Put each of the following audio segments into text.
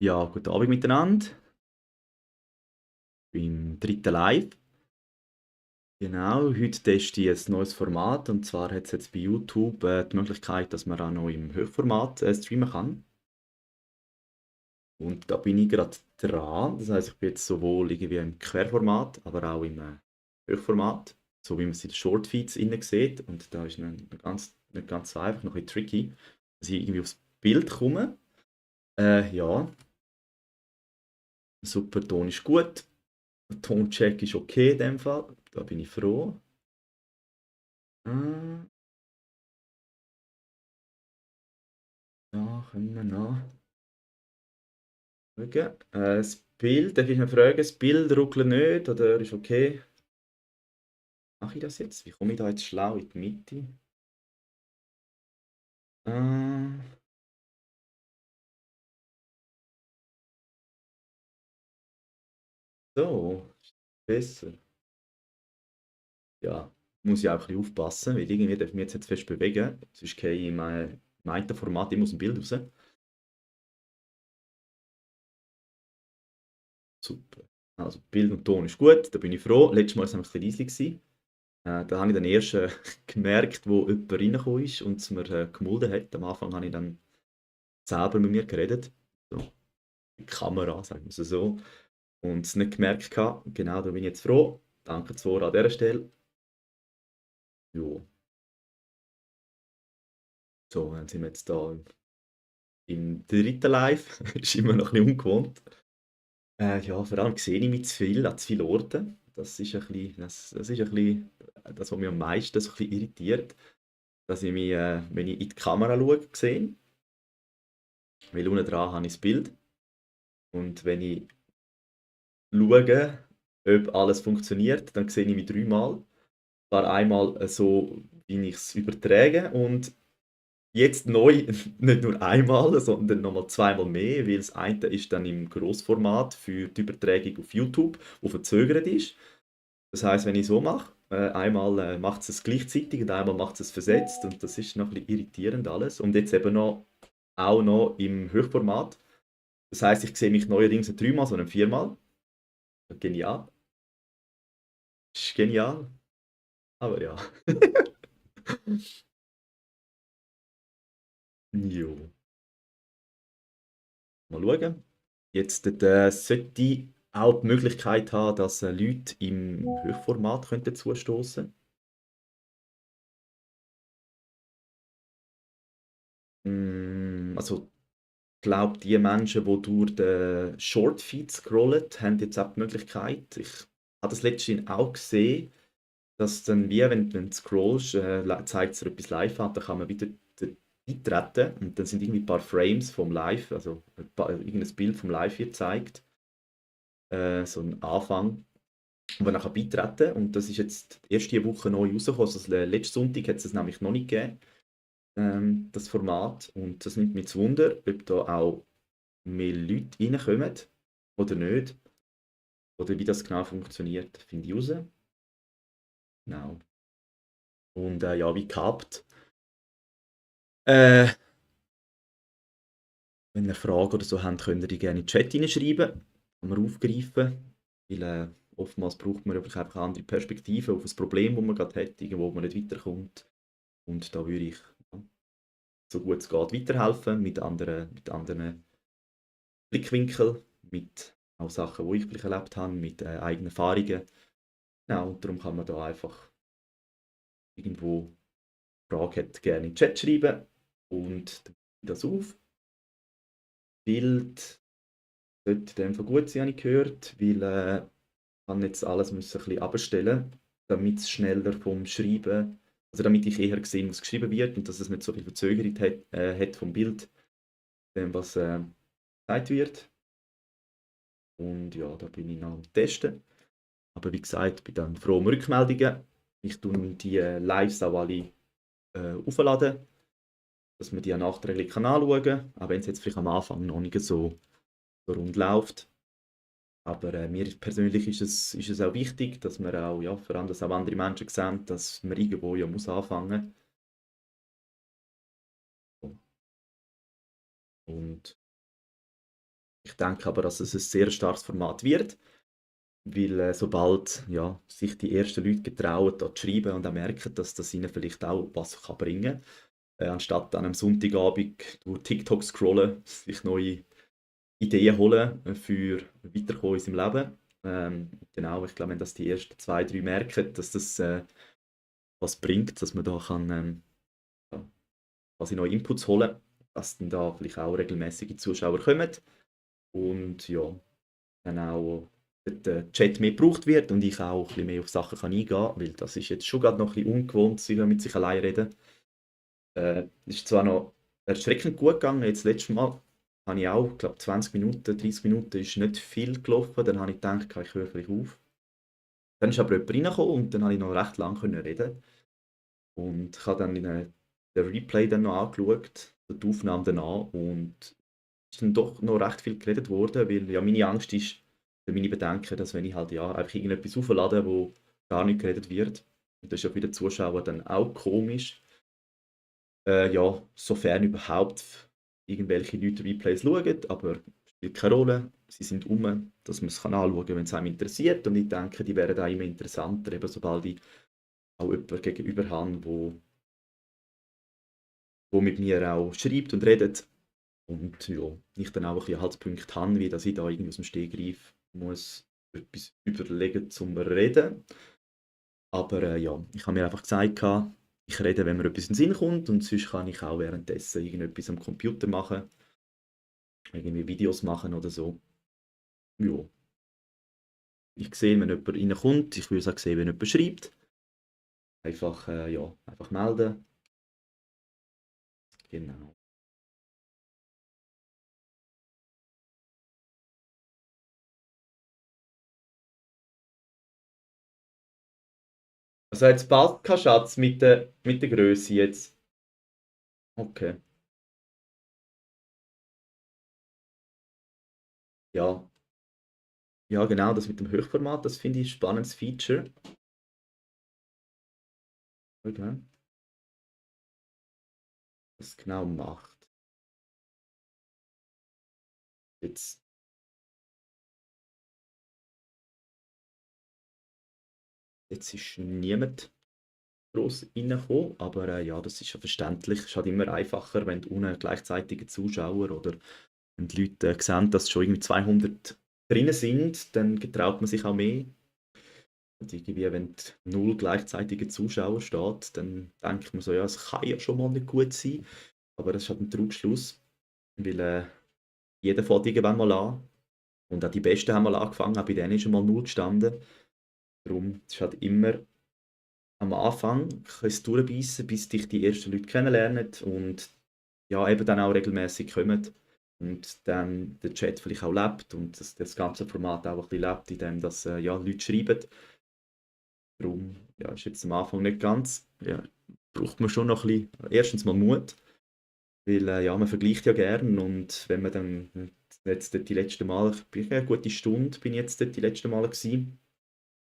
Ja, guten Abend miteinander. Beim dritten Live. Genau, heute teste ich ein neues Format. Und zwar hat es jetzt bei YouTube die Möglichkeit, dass man auch noch im Hochformat streamen kann. Und da bin ich gerade dran. Das heißt, ich bin jetzt sowohl irgendwie im Querformat, aber auch im Hochformat. So wie man es in den Shortfeeds innen sieht. Und da ist nicht ganz so einfach, noch ein bisschen tricky, dass ich irgendwie aufs Bild komme. Ja, super, Ton ist gut. Der Toncheck ist okay in dem Fall. Da bin ich froh. Äh, Da können wir noch schauen. Das Bild, darf ich noch fragen, das Bild ruckelt nicht oder ist okay? Mache ich das jetzt? Wie komme ich da jetzt schlau in die Mitte? Äh, so, ist besser. Ja, muss ich auch ein bisschen aufpassen, weil irgendwie darf ich mich jetzt fest bewegen. Sonst gehe ich im einen Format immer aus dem Bild raus. Super. Also Bild und Ton ist gut, da bin ich froh. Letztes Mal war es nämlich ein bisschen leise. Da habe ich dann erst gemerkt, wo jemand reingekommen ist und es mir gemulden hat. Am Anfang habe ich dann selber mit mir geredet. So, die Kamera, sagen wir es so. Und es nicht gemerkt gehabt. Genau, da bin ich jetzt froh. Danke zwar an dieser Stelle. Jo, so, dann sind wir jetzt da im dritten Live. Ist immer noch ein bisschen ungewohnt. Ja, vor allem sehe ich mich zu viel an zu vielen Orten. Das ist ein bisschen, das ist ein bisschen das, was mich am meisten so ein bisschen irritiert. Dass ich mich, wenn ich in die Kamera schaue, sehe. Weil unten dran habe ich das Bild. Und wenn ich schaue, ob alles funktioniert, dann sehe ich mich dreimal. Zwar einmal so, wie ich es übertrage und jetzt neu nicht nur einmal, sondern nochmal zweimal mehr, weil das eine ist dann im Grossformat für die Übertragung auf YouTube, wo verzögert ist. Das heißt, wenn ich so mache, einmal macht es gleichzeitig und einmal macht es versetzt und das ist noch ein bisschen irritierend alles. Und jetzt eben noch, auch noch im Höchstformat. Das heißt, ich sehe mich neuerdings nicht dreimal, sondern viermal. Genial. Ist genial. Aber ja. Jo. Mal schauen. Jetzt sollte ich auch die Möglichkeit haben, dass Leute im Hochformat könnten zustoßen. Also ich glaube, die Menschen, die durch den Shortfeed scrollen, haben jetzt auch die Möglichkeit. Ich habe das letztens auch gesehen, dass dann wie, wenn du scrollst, zeigt es dir etwas live an, dann kann man wieder beitreten und dann sind irgendwie ein paar Frames vom Live, also irgendein Bild vom Live hier zeigt, so ein Anfang. Und man kann beitreten und das ist jetzt erst diese Woche neu rausgekommen. Also letzten Sonntag hat es das nämlich noch nicht gegeben, das Format. Und das nimmt mich zu Wunder, ob da auch mehr Leute reinkommen oder nicht. Oder wie das genau funktioniert, finde ich raus. Genau. Und ja, wie gehabt. Äh, Wenn ihr eine Frage oder so habt, könnt ihr die gerne in den Chat hineinschreiben. Kann man aufgreifen. Weil oftmals braucht man einfach eine andere Perspektive auf ein Problem, das man gerade hat, irgendwo wo man nicht weiterkommt. Und da würde ich ja, so gut es geht weiterhelfen mit anderen Blickwinkeln, mit auch Sachen, die ich vielleicht erlebt habe, mit eigenen Erfahrungen. Genau, und darum kann man da einfach irgendwo Frage hat, gerne in den Chat schreiben und dann nehme ich das auf. Bild sollte in dem Fall gut sein, habe ich gehört, weil ich kann jetzt alles müssen ein bisschen abstellen, damit es schneller vom Schreiben, also damit ich eher sehe, was geschrieben wird und dass es nicht so viel Verzögerung hat vom Bild, dem was gesagt wird. Und ja, da bin ich noch am Testen. Aber wie gesagt, bin dann froh um Rückmeldungen. Ich tue die Lives auch alle aufladen, dass man die auch nachträglich anschauen kann, auch wenn es jetzt vielleicht am Anfang noch nicht so rund läuft. Aber mir persönlich ist es auch wichtig, dass man auch, ja, vor allem, dass auch andere Menschen sehen, dass man irgendwo ja muss anfangen muss. Und Ich denke aber, dass es ein sehr starkes Format wird, weil sobald ja, sich die ersten Leute getrauen, da zu schreiben und auch merken, dass das ihnen vielleicht auch was kann bringen kann, anstatt an einem Sonntagabend durch TikTok scrollen, sich neue Ideen holen für Weiterkommen in seinem Leben. Genau, ich glaube, wenn das die ersten zwei, drei merken, dass das was bringt, dass man da kann ja, quasi neue Inputs holen, dass dann da vielleicht auch regelmäßige Zuschauer kommen und ja, dann auch der Chat mehr gebraucht wird und ich auch ein bisschen mehr auf Sachen kann eingehen kann, weil das ist jetzt schon gerade noch ein bisschen ungewohnt, sich mit sich allein reden. Ist zwar noch erschreckend gut gegangen, jetzt letztes Mal habe ich auch, glaube 20 Minuten, 30 Minuten ist nicht viel gelaufen, dann habe ich gedacht, ich höre vielleicht auf. Dann ist aber jemand reingekommen und dann habe ich noch recht lange können reden und ich habe dann den Replay dann noch angeschaut, die Aufnahme danach und es ist dann doch noch recht viel geredet worden, weil ja meine Angst ist, oder meine Bedenken, dass wenn ich halt ja einfach irgendetwas auflade, wo gar nicht geredet wird, und das ist ja für den Zuschauer dann auch komisch, ja, sofern überhaupt irgendwelche Leute Replays schauen, aber spielt keine Rolle. Sie sind dass man es anschauen kann, wenn es einem interessiert. Und ich denke, die werden auch immer interessanter, eben sobald ich auch jemanden gegenüber habe, wo mit mir auch schreibt und redet. Und ja, ich dann auch ein bisschen Anhaltspunkte habe, wie dass ich da irgendwie aus dem Stegreif muss etwas überlegen zum Reden. Aber ja, ich habe mir einfach gesagt, ich rede, wenn mir etwas in den Sinn kommt und sonst kann ich auch währenddessen irgendetwas am Computer machen, irgendwie Videos machen oder so. Ja, ich sehe, wenn jemand reinkommt, ich würde auch sehen, wenn jemand schreibt. Einfach, ja, einfach melden. Genau. Also jetzt passt kein Schatz mit der Größe jetzt. Okay. Ja, ja, genau, das mit dem Höchformat, das finde ich ein spannendes Feature. Okay. Was es genau macht. Jetzt, jetzt ist niemand groß reingekommen, aber ja, das ist ja verständlich. Es ist halt immer einfacher, wenn du ohne gleichzeitige Zuschauer oder wenn die Leute sehen, dass schon irgendwie 200 drinnen sind, dann getraut man sich auch mehr. Und irgendwie, wenn null gleichzeitige Zuschauer steht, dann denkt man so, ja, es kann ja schon mal nicht gut sein. Aber das ist halt ein Trugschluss, weil jeder fängt irgendwann mal an. Und auch die Besten haben mal angefangen, auch bei denen ist schon mal null gestanden. Darum ist halt immer am Anfang es durchbeissen, bis dich die ersten Leute kennenlernen und ja, eben dann auch regelmäßig kommen und dann der Chat vielleicht auch lebt und das ganze Format auch ein bisschen lebt, indem dass, ja, Leute schreiben. Darum ja, ist jetzt am Anfang nicht ganz, ja, braucht man schon noch ein bisschen, erstens mal Mut, weil ja, man vergleicht ja gern und wenn man dann jetzt dort die letzten Mal, ich bin eine gute Stunde, bin ich jetzt dort die letzten Male gewesen.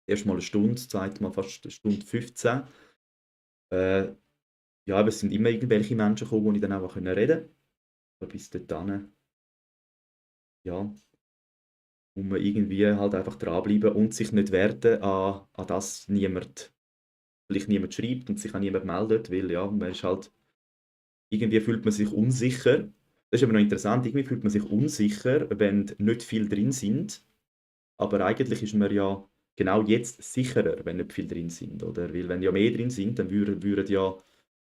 Erst mal eine Stunde, das zweite Mal fast eine Stunde 15. Äh, ja, aber es sind immer irgendwelche Menschen gekommen, wo ich dann auch reden konnte. Aber bis dahin, ja, muss man irgendwie halt einfach dranbleiben und sich nicht werten an das vielleicht niemand schreibt und sich an niemand meldet, weil ja, man ist halt, irgendwie fühlt man sich unsicher. Das ist aber noch interessant, irgendwie fühlt man sich unsicher, wenn nicht viel drin sind, aber eigentlich ist man ja genau jetzt sicherer, wenn nicht viel drin sind, oder? Weil wenn ja mehr drin sind, dann würden ja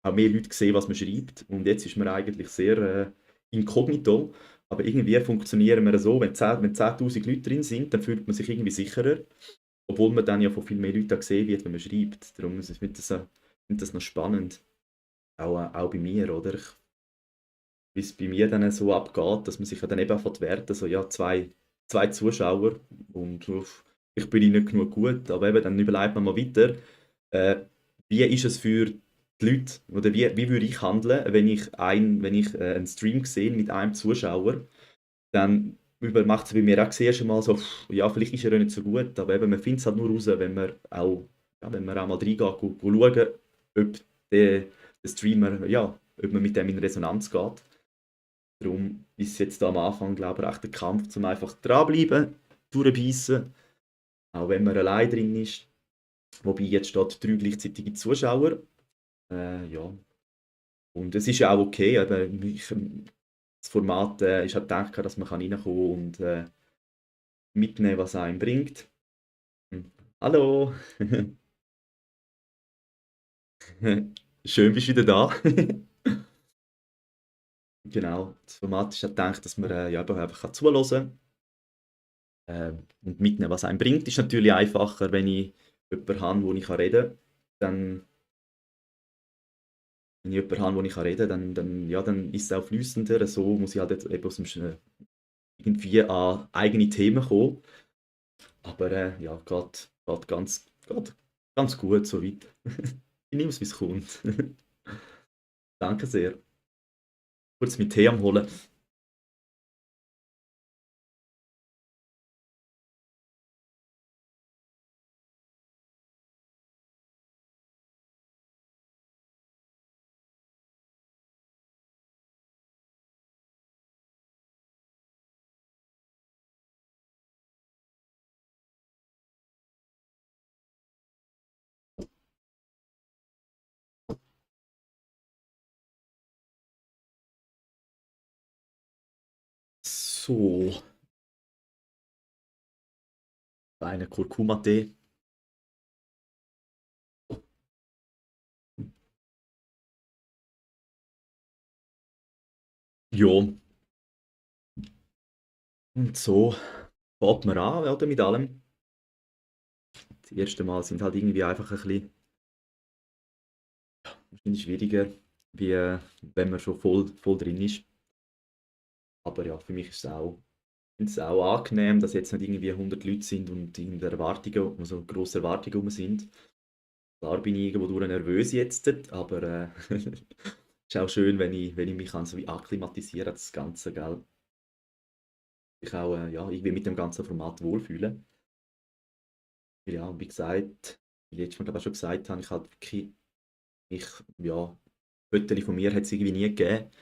auch mehr Leute sehen, was man schreibt. Und jetzt ist man eigentlich sehr inkognito. Aber irgendwie funktionieren wir so, wenn 10'000 Leute drin sind, dann fühlt man sich irgendwie sicherer. Obwohl man dann ja von viel mehr Leuten gesehen wird, wenn man schreibt. Darum finde das noch spannend. Auch bei mir, oder? Wie es bei mir dann so abgeht, dass man sich ja dann eben anfängt zu werten, so ja, zwei Zuschauer und ich bin nicht genug gut, aber eben dann überlegt man mal weiter, äh, wie ist es für die Leute, oder wie würde ich handeln, wenn ich einen Stream sehe mit einem Zuschauer, dann macht es bei mir auch das erste Mal so, ja, vielleicht ist er ja nicht so gut, aber eben, man findet es halt nur raus, wenn man auch mal reingeht, schauen, ob der Streamer, ja, ob man mit dem in Resonanz geht. Darum ist es jetzt am Anfang, glaube ich, recht ein Kampf, um einfach dranbleiben, durchbeissen, auch wenn man allein drin ist. Wobei jetzt steht 3 gleichzeitige Zuschauer. Ja. Und es ist ja auch okay, eben, das Format ist halt gedacht, dass man reinkommen kann und mitnehmen, was einem bringt. Hm. Hallo! Schön, bist du wieder da. Genau, das Format ist ja gedacht, dass man ja, eben einfach zuhören kann und mitnehmen, was einem bringt. Ist natürlich einfacher, wenn ich jemanden habe, wo ich reden kann. Dann, wenn ich jemanden habe, wo ich reden kann, ja, dann ist es auch flüssender. So muss ich halt jetzt eben aus dem irgendwie an eigene Themen kommen. Aber ja, geht ganz gut soweit. Ich nehme es, wie es kommt. Danke sehr. Kurz mit Tee am Holen. So, eine Kurkuma-Tee. Ja, und so fängt man an, oder, mit allem. Das erste Mal sind halt irgendwie einfach ein bisschen wahrscheinlich schwieriger, wie wenn man schon voll drin ist. Aber ja, für mich ist es auch angenehm, dass jetzt nicht irgendwie 100 Leute sind und in der Erwartungen, also grosse Erwartungen rum sind. Klar bin ich irgendwo durch nervös jetzt, aber ist auch schön, wenn ich mich kann so wie akklimatisieren an das Ganze, gell? Ich auch ja, irgendwie mit dem ganzen Format wohlfühlen. Weil ja, wie gesagt, wie letztes Mal glaube ich auch schon gesagt habe, ich halt wirklich, ja, Fotos von mir hat es irgendwie nie gegeben,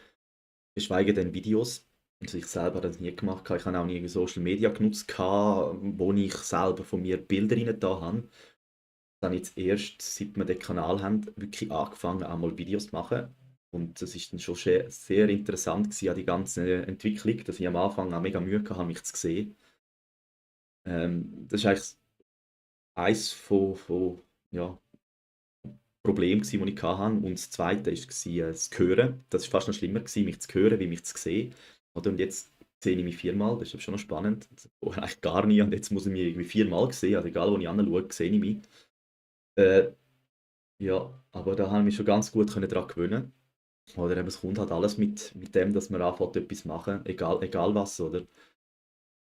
geschweige denn Videos. Also ich selber habe das nie gemacht. Ich habe auch nie Social Media genutzt, wo ich selber von mir Bilder rein da habe. Dann jetzt erst, seit wir den Kanal haben, wirklich angefangen, auch mal Videos zu machen. Und das ist dann schon sehr interessant gewesen, an die ganze Entwicklung, dass ich am Anfang auch mega Mühe hatte, mich zu sehen. Das ist eigentlich eins von ja, Problemen, die ich hatte. Und das zweite war das Hören. Das war fast noch schlimmer, mich zu hören, wie mich zu sehen. Oder? Und jetzt sehe ich mich viermal, das ist schon noch spannend. Vorher eigentlich gar nie und jetzt muss ich mich irgendwie viermal sehen. Also egal, wo ich hinschaue, sehe ich mich. Äh, ja, aber da habe ich mich schon ganz gut daran gewöhnen. Oder eben, es kommt halt alles mit dem, dass man anfängt, etwas zu machen, egal was, oder?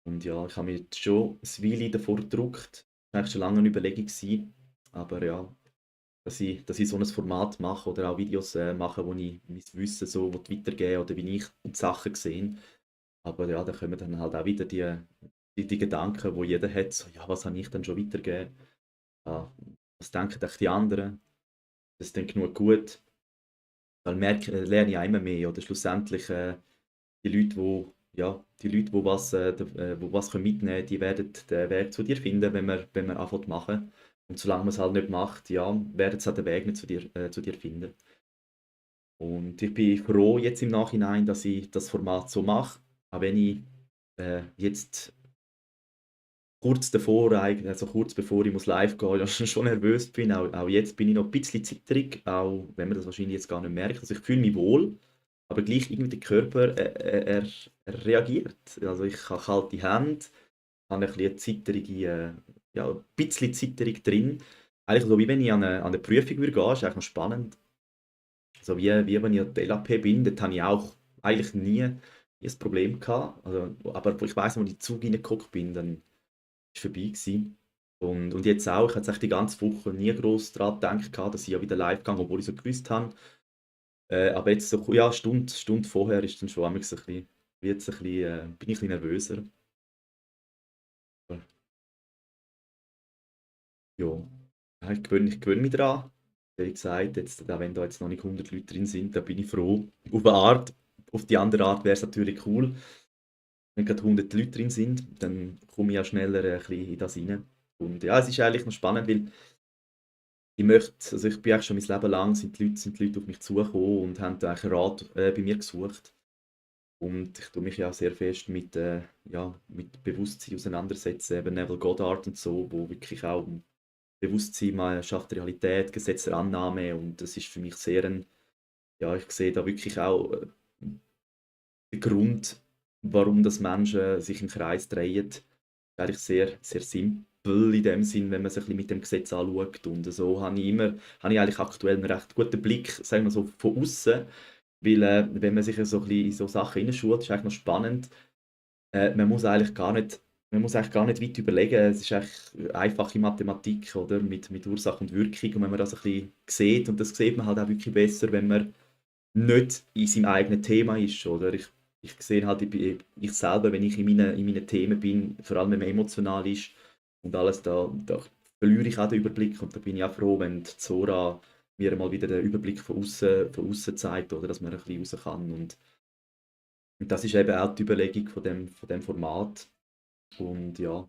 Und ja, ich habe mich jetzt schon ein Weile davor gedrückt. Das war eigentlich schon lange eine Überlegung gewesen. Aber ja, dass ich so ein Format mache oder auch Videos mache, wo ich mein Wissen so weitergebe oder wie ich die Sachen sehe. Aber ja, da kommen dann halt auch wieder die Gedanken, wo jeder hat, so, ja, was habe ich denn schon weitergegeben? Ja, was denken echt die anderen? Das ist dann genug gut. Dann lerne ich auch immer mehr. Oder schlussendlich die Leute, wo was können mitnehmen können, die werden den Weg zu dir finden, wenn man anfängt zu machen. Und solange man es halt nicht macht, ja, werden sie halt den Weg nicht zu dir finden. Und ich bin froh jetzt im Nachhinein, dass ich das Format so mache, auch wenn ich jetzt also kurz bevor ich muss live gehen, ja, schon nervös bin. Auch jetzt bin ich noch ein bisschen zitterig, auch wenn man das wahrscheinlich jetzt gar nicht merkt. Also ich fühle mich wohl, aber gleich irgendwie der Körper, er reagiert. Also ich habe kalte Hände, habe ein bisschen eine zitterige, ja, ein bisschen Zitterung drin. Eigentlich so wie wenn ich an eine Prüfung würde gehen, ist eigentlich noch spannend. So wie wenn ich an der LAP bin, dort habe ich auch eigentlich nie ein Problem gehabt. Also, aber ich weiss, als ich in den Zug reingeguckt bin, dann ist vorbei gewesen. Und jetzt auch, ich hatte echt die ganze Woche nie groß daran gedacht, dass ich ja wieder live gehe, obwohl ich so gewusst habe. Aber jetzt so, ja, Stunde vorher ist dann schon manchmal ein bisschen, bin ich ein bisschen nervöser. Aber ja, ja, ich gewöhne mich daran. Wie gesagt, jetzt, auch wenn da jetzt noch nicht 100 Leute drin sind, da bin ich froh. Auf eine Art. auf die andere Art wäre es natürlich cool, wenn gerade 100 Leute drin sind, dann komme ich ja schneller ein bisschen in das rein. Und ja, es ist eigentlich noch spannend, weil also ich bin eigentlich schon mein Leben lang, sind die Leute auf mich zugekommen und haben da eigentlich Rat bei mir gesucht. Und ich tue mich ja sehr fest mit Bewusstsein auseinandersetzen, eben Neville Goddard und so, wo wirklich auch Bewusstsein, man schafft Realität, Gesetz der Annahme, und das ist für mich sehr ja, ich sehe da wirklich auch den Grund, warum das Menschen sich im Kreis drehen, ist eigentlich sehr, sehr simpel in dem Sinn, wenn man sich ein bisschen mit dem Gesetz anschaut. Und so habe ich eigentlich aktuell einen recht guten Blick, sagen wir so, von außen, weil wenn man sich so ein bisschen in so Sachen hineinschult, ist eigentlich noch spannend. Man muss eigentlich gar nicht weit überlegen. Es ist eigentlich einfache Mathematik, oder? Mit Ursache und Wirkung. Und wenn man das ein bisschen sieht, und das sieht man halt auch wirklich besser, wenn man nicht in seinem eigenen Thema ist, oder? Ich sehe halt, ich selber, wenn ich in meinen Themen bin, vor allem wenn man emotional ist und alles, da verliere ich auch den Überblick, und da bin ich auch froh, wenn die Zora mir mal wieder den Überblick von außen zeigt, oder? Dass man ein bisschen raus kann. Und das ist eben auch die Überlegung von dem Format. Und ja,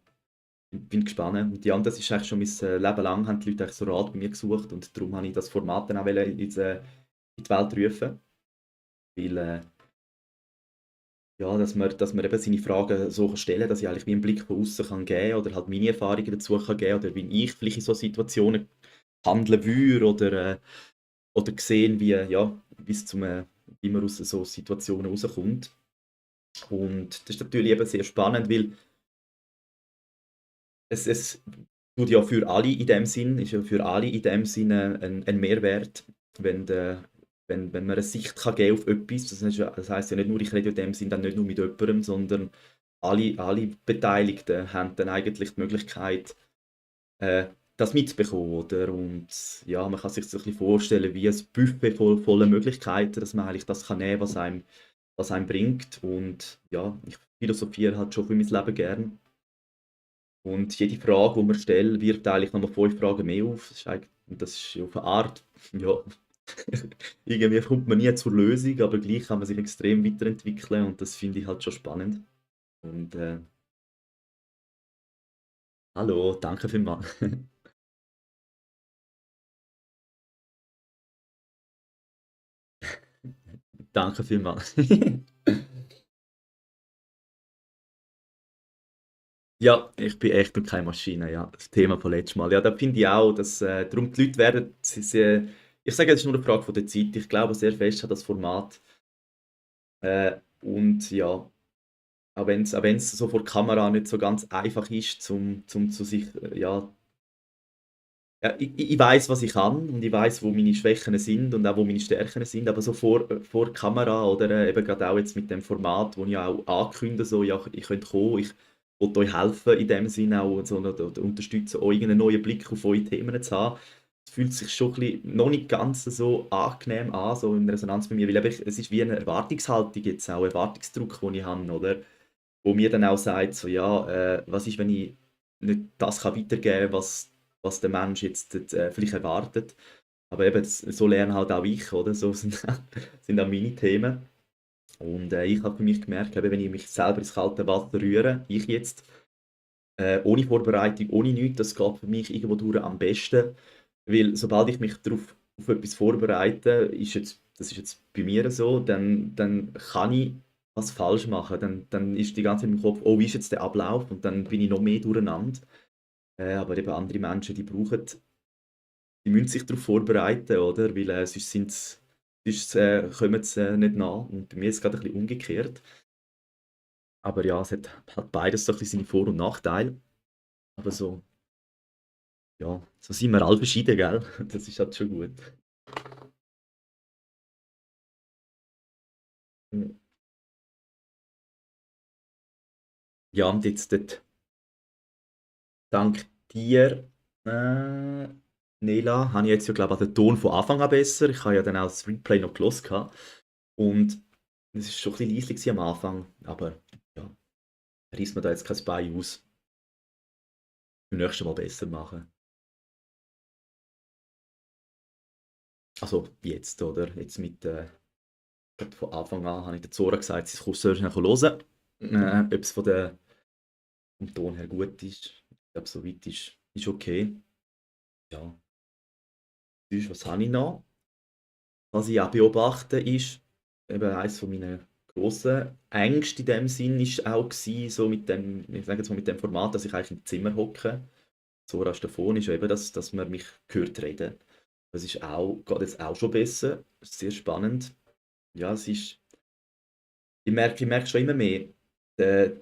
bin gespannt. Und ja, und das ist eigentlich schon mein Leben lang, haben die Leute eigentlich so Rat bei mir gesucht, und darum habe ich das Format dann auch in die Welt rufen. Weil, ja, dass man eben seine Fragen so kann stellen kann, dass ich eigentlich wie einen Blick von außen kann geben, oder halt meine Erfahrungen dazu kann geben, oder wie ich vielleicht in so Situationen handeln würde, oder sehen, wie es wie man aus so Situationen rauskommt. Und das ist natürlich eben sehr spannend, weil es tut ja für alle in dem Sinn, ist ja für alle in dem Sinne ein Mehrwert, wenn, der, wenn man eine Sicht kann geben auf etwas. Das heisst ja nicht nur, ich rede in dem Sinn dann nicht nur mit jemandem, sondern alle Beteiligten haben dann eigentlich die Möglichkeit, äh, das mitzubekommen, oder? Und ja, man kann sich so ein bisschen vorstellen, wie ein Buffet voller Möglichkeiten, dass man eigentlich das kann nehmen, was einem bringt. Und ja, ich philosophiere halt schon für mein Leben gern. Und jede Frage, die man stellt, wirft eigentlich nochmal 5 Fragen mehr auf. Das ist auf eine Art, ja, irgendwie kommt man nie zur Lösung, aber gleich kann man sich extrem weiterentwickeln, und das finde ich halt schon spannend. Und hallo, danke vielmals. Danke vielmals. Ja, ich bin echt und keine Maschine, ja. Das Thema von letztem Mal. Ja, da finde ich auch, dass darum die Leute werden, ich sage, es ist nur eine Frage von der Zeit. Ich glaube sehr fest an das Format. Und ja, auch wenn's so vor der Kamera nicht so ganz einfach ist, zum zu sich, ja, ich weiß, was ich kann, und ich weiß, wo meine Schwächen sind und auch wo meine Stärken sind, aber so vor der Kamera, oder eben gerade auch jetzt mit dem Format, wo ich auch ankündige, so, ja, ich könnte kommen, ich will euch helfen in dem Sinne auch, so, oder unterstützen, euch einen neuen Blick auf eure Themen zu haben. Es fühlt sich schon ein bisschen noch nicht ganz so angenehm an, so in Resonanz bei mir, weil eben es ist wie eine Erwartungshaltung jetzt auch, Erwartungsdruck, den ich habe, oder? Wo mir dann auch sagt, so, ja, was ist, wenn ich nicht das kann weitergeben kann, was der Mensch jetzt vielleicht erwartet. Aber eben, so lerne halt auch ich, oder? So sind auch meine Themen. Und ich habe für mich gemerkt, eben, wenn ich mich selber ins kalte Wasser rühre, ich jetzt, ohne Vorbereitung, ohne nichts, das geht für mich irgendwo durch am besten. Weil sobald ich mich auf etwas vorbereite, das ist jetzt bei mir so, dann kann ich was falsch machen. Dann ist die ganze Zeit im Kopf, oh, wie ist jetzt der Ablauf? Und dann bin ich noch mehr durcheinander. Aber eben andere Menschen, die müssen sich darauf vorbereiten, oder? Weil sonst kommen sie nicht nach. Und bei mir ist es gerade ein bisschen umgekehrt. Aber ja, hat beides so ein bisschen seine Vor- und Nachteile. Aber so, ja, so sind wir alle verschieden, gell? Das ist halt schon gut. Ja, und jetzt dort, dank dir, äh, Nela, habe ich jetzt ja, glaube ich, den Ton von Anfang an besser. Ich habe ja dann auch das Replay noch gehört. Und es war schon ein bisschen leise am Anfang. Aber ja, reißt man da jetzt kein Bein aus. Beim nächsten Mal besser machen. Also jetzt, oder? Jetzt mit gerade von Anfang an habe ich der Zora gesagt, sie soll schnell hören. Ob es vom Ton her gut ist. Ich glaube, soweit ist okay. Ja, sonst, was habe ich noch? Was ich auch beobachte, ist, eben eines von meinen grossen Ängste in dem Sinn ist auch gewesen, so mit dem, ich sage jetzt mal mit dem Format, dass ich eigentlich im Zimmer hocke. So rasch davon ist ja eben, dass man mich hört reden. Das ist auch, geht jetzt auch schon besser. Das ist sehr spannend. Ja, es ist, ich merke schon immer mehr, der,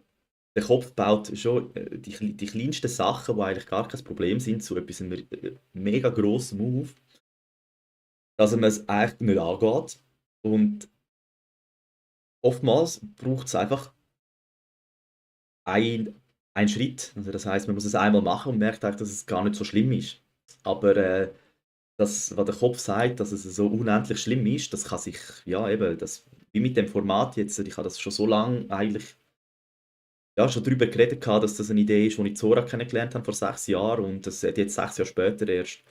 der Kopf baut schon die kleinsten Sachen, die eigentlich gar kein Problem sind, zu etwas mega grossen auf, dass er es eigentlich nicht angeht. Und oftmals braucht es einfach ein, einen Schritt. Also das heißt, man muss es einmal machen und merkt eigentlich, dass es gar nicht so schlimm ist. Aber das, was der Kopf sagt, dass es so unendlich schlimm ist, das kann sich, ja eben, das, wie mit dem Format jetzt, ich habe das schon so lange eigentlich ja, schon darüber geredet, gehabt, dass das eine Idee ist, die ich Zora kennengelernt habe vor 6 Jahren und das hat jetzt 6 Jahre später erst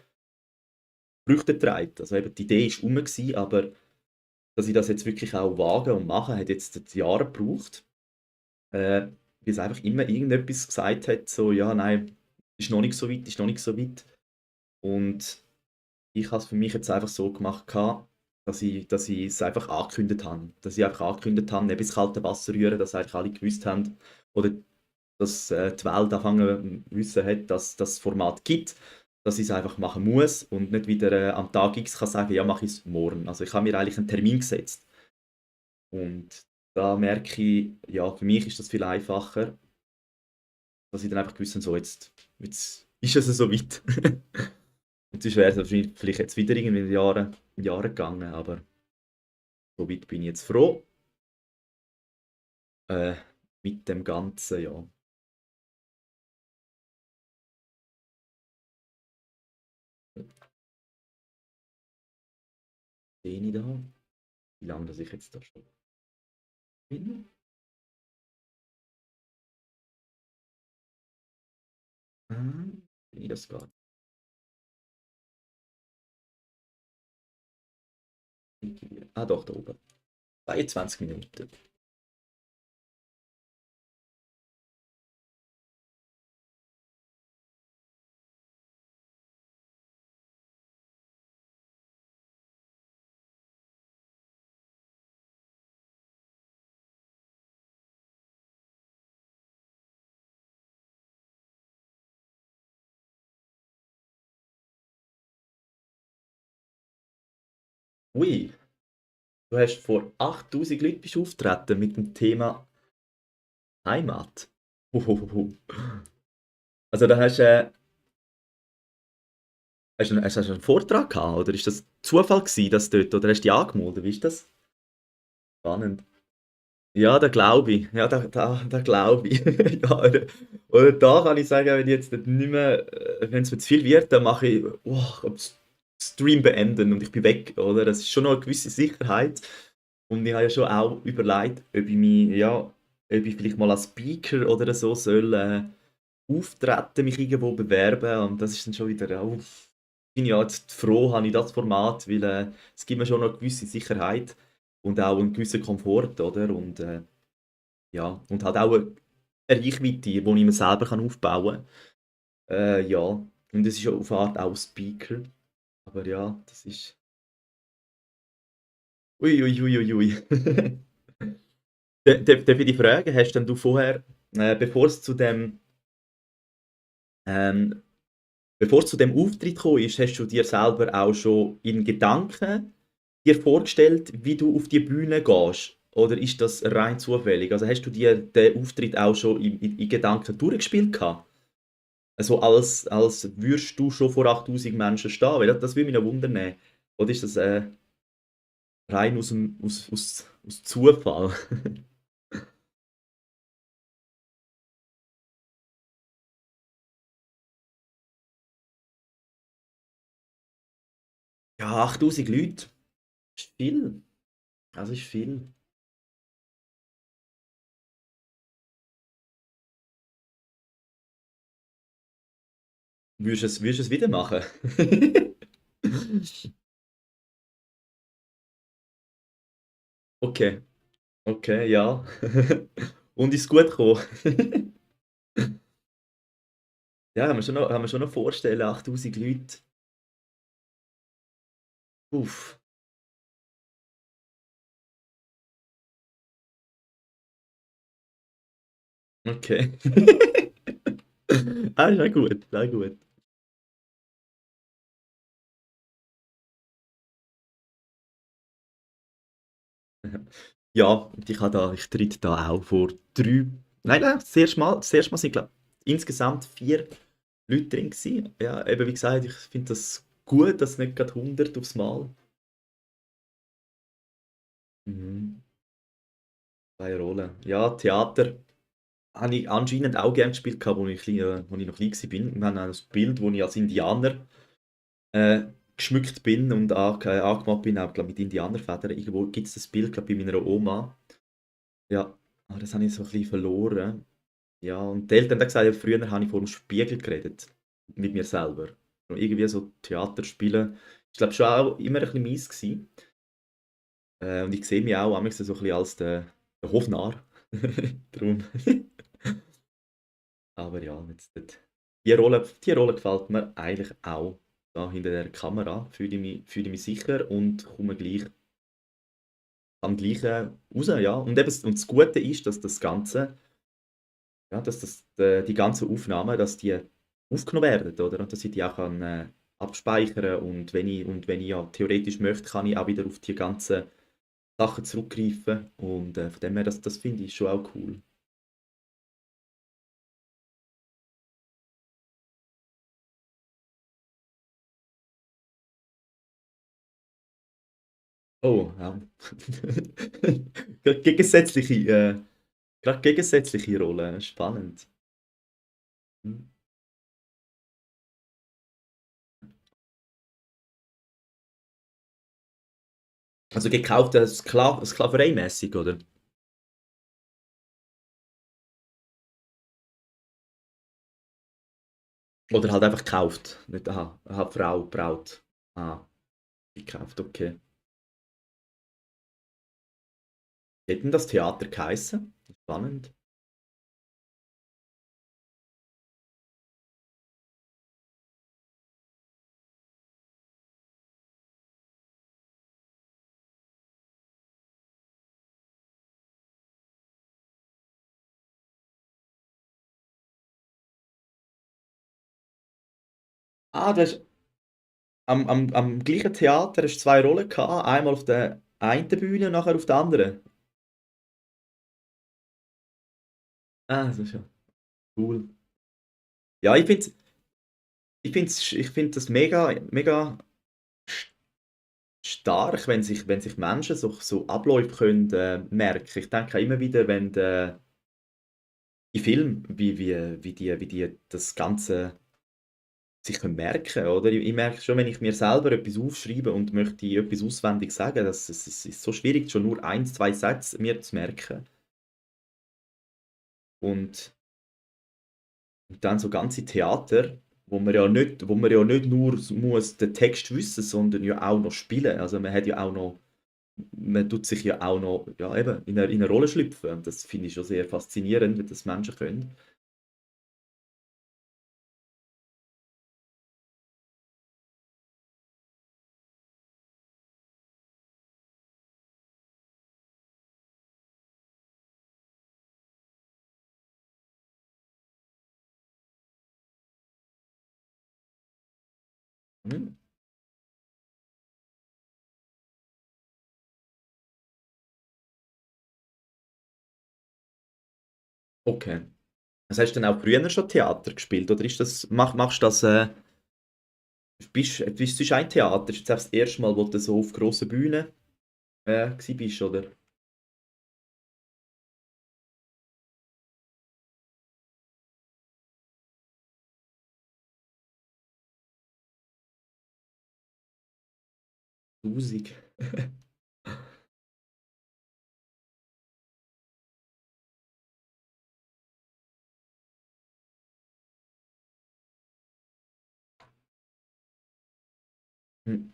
Früchte getragen. Also eben, die Idee war rum, gewesen, aber dass ich das jetzt wirklich auch wage und mache, hat jetzt Jahre gebraucht. Weil es einfach immer irgendetwas gesagt hat, so, ja, nein, ist noch nicht so weit, ist noch nicht so weit. Und ich habe es für mich jetzt einfach so gemacht, gehabt, dass ich es einfach angekündigt habe. Dass ich einfach angekündigt habe, nicht ins kalte Wasser rühren, dass eigentlich alle gewusst haben, oder dass die Welt anfangen wissen hat, dass das Format gibt, dass ich es einfach machen muss und nicht wieder am Tag X kann sagen, ja, mache ich es morgen. Also ich habe mir eigentlich einen Termin gesetzt. Und da merke ich, ja, für mich ist das viel einfacher, dass ich dann einfach gewusst habe, so jetzt ist es so weit. Und sonst wäre es wahrscheinlich vielleicht jetzt wieder irgendwie in Jahre gegangen, aber so weit bin ich jetzt froh äh, mit dem Ganzen, ja. Sehe ich da, wie lange dass ich jetzt da schon bin. Bin ich das gar nicht. Ah doch, da oben. 22 Minuten. Ui, du hast vor 8000 Leuten bist du auftreten mit dem Thema Heimat. Huhuhuhu. Also da hast du einen Vortrag gehabt, oder ist das Zufall gewesen, dass dort, oder hast du dich angemeldet, wie ist das? Spannend. Ja, da glaube ich. Ja, da glaube ich. Ja, oder da kann ich sagen, wenn ich jetzt nicht mehr, wenn es mir zu viel wird, dann mache ich Stream beenden und ich bin weg, oder? Das ist schon noch eine gewisse Sicherheit. Und ich habe ja schon auch überlegt, ob ich mich, ja, ob ich vielleicht mal als Speaker oder so soll auftreten, mich irgendwo bewerben. Und das ist dann schon wieder, ja, bin ich ja jetzt froh, habe ich das Format, weil es gibt mir schon noch eine gewisse Sicherheit und auch einen gewissen Komfort, oder? Und ja, und hat auch eine Reichweite, die ich mir selber aufbauen kann. Ja, und es ist ja auf eine Art auch Speaker. Aber ja, das ist. Ui, ui, ui, ui, ui. Darf ich dich fragen, hast denn du vorher, bevor es zu dem, ähm, bevor es zu dem Auftritt gekommen ist, hast du dir selber auch schon in Gedanken dir vorgestellt, wie du auf die Bühne gehst? Oder ist das rein zufällig? Also hast du dir den Auftritt auch schon in Gedanken durchgespielt gehabt? Also als würdest du schon vor 8000 Menschen stehen? Weil das würde mich noch wundern. Oder ist das rein aus Zufall? Ja, 8000 Leute ist viel. Also ist viel. Würdest du es wieder machen? Okay, okay, ja. Und ist gut gekommen? Ja, haben wir schon noch vorstellen, 8'000 Leute. Uff, okay. Ah, ist auch gut, auch gut. Ja, und ich trete da auch vor 3. Nein, das erste Mal sind, glaube ich, insgesamt 4 Leute drin gewesen. Ja, eben wie gesagt, ich finde das gut, dass nicht gerade 100 aufs Mal. Mhm. 2 Rollen. Ja, Theater habe ich anscheinend auch gern gespielt gehabt, wo ich noch klein war. Wir haben auch ein Bild, wo ich als Indianer äh, geschmückt bin und angemalt bin, auch glaub, mit Indianerfedern. Irgendwo gibt es das Bild, glaube bei meiner Oma. Ja, aber das habe ich so ein bisschen verloren. Ja, und die Eltern haben gesagt, ja, früher habe ich vor dem Spiegel geredet. Mit mir selber. Und irgendwie so Theater spielen, ist glaube schon auch immer ein bisschen mies gewesen. Und ich sehe mich auch manchmal so ein bisschen als der Hofnarr. Darum. Aber ja, die Rolle gefällt mir eigentlich auch. Da hinter der Kamera fühle ich mich sicher und komme gleich am gleichen raus, ja. Und das Gute ist, dass das Ganze, ja, die ganzen Aufnahmen, dass die aufgenommen werden, oder? Und dass ich die auch kann, abspeichern und wenn ich ja theoretisch möchte, kann ich auch wieder auf die ganzen Sachen zurückgreifen. Und von dem her, das finde ich schon auch cool. Oh, ja. Gegensätzliche, gerade gegensätzliche Rollen, spannend. Mhm. Also gekauft, Sklaverei-mäßig, oder? Oder halt einfach gekauft. Nicht, aha, Frau, Braut. Ah, gekauft, okay. Wie hat denn das Theater geheißen? Spannend. Ah, du hast am gleichen Theater hast du zwei Rollen gehabt. Einmal auf der einen Bühne und nachher auf der anderen. Ah, das ist ja cool. Ja, ich find das mega, mega stark, wenn sich Menschen so Abläufe können, merken. Ich denke auch immer wieder, wenn die Filme, wie die das Ganze sich können merken, oder? Ich merke schon, wenn ich mir selber etwas aufschreibe und möchte etwas auswendig sagen, es ist so schwierig, schon nur ein, zwei Sätze mir zu merken. Und, und dann so ganze Theater, wo man ja nicht nur muss den Text wissen, sondern ja auch noch spielen. Also man tut sich ja auch noch, ja, eben, in eine Rolle schlüpfen. Und das finde ich schon sehr faszinierend, wie das Menschen können. Mhm. Okay. Das hast du dann auch früher schon Theater gespielt? Oder machst du das, bist du ein Theater? Ist das das erste Mal, wo du so auf grosser Bühne gsi bist, oder? Musik. Hm.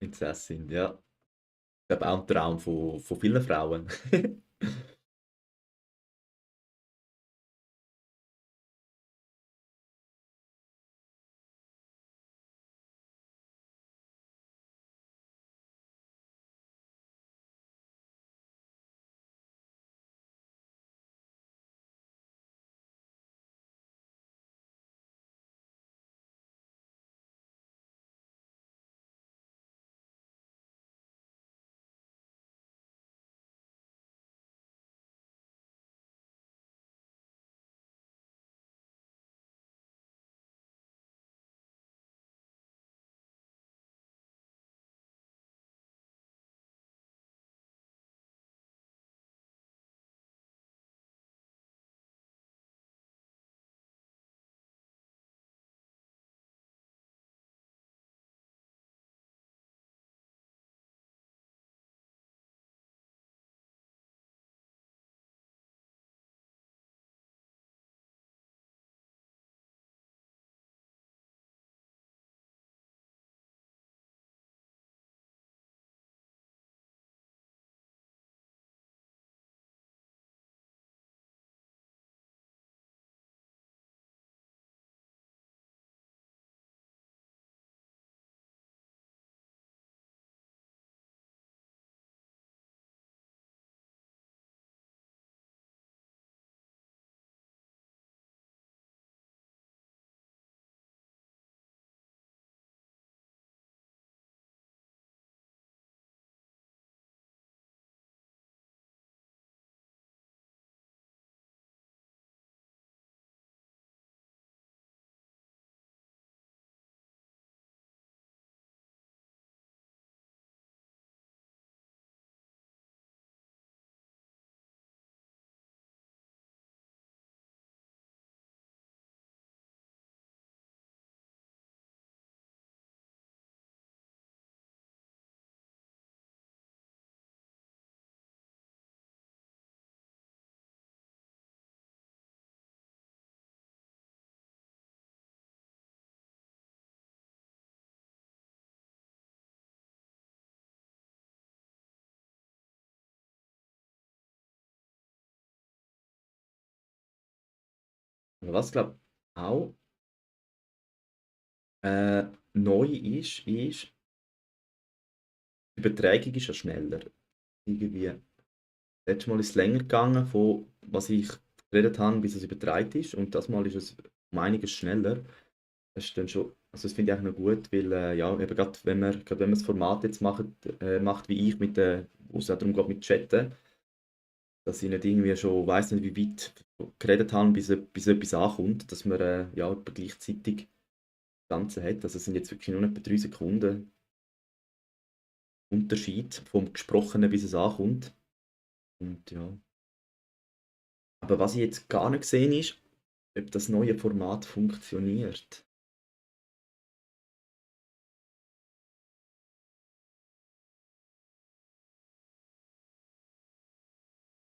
Prinzessin, ja. Ich glaube auch ein Traum von vielen Frauen. Was glaube auch neu ist, die Übertragung ist ja schneller. Irgendwie, letztes Mal ist es länger gegangen, von was ich geredet habe, bis es übertragen ist. Und das Mal ist es um einiges schneller. Das ist dann schon, also das finde ich eigentlich noch gut, weil ja, eben gerade wenn man das Format jetzt macht wie ich, wo es auch darum geht mit Chatten, dass ich nicht irgendwie schon, weiß nicht wie weit geredet habe, bis etwas ankommt, dass man ja, etwa gleichzeitig das Ganze hat. Also es sind jetzt wirklich nur etwa 3 Sekunden Unterschied vom Gesprochenen, bis es ankommt. Und ja. Aber was ich jetzt gar nicht gesehen ist, ob das neue Format funktioniert.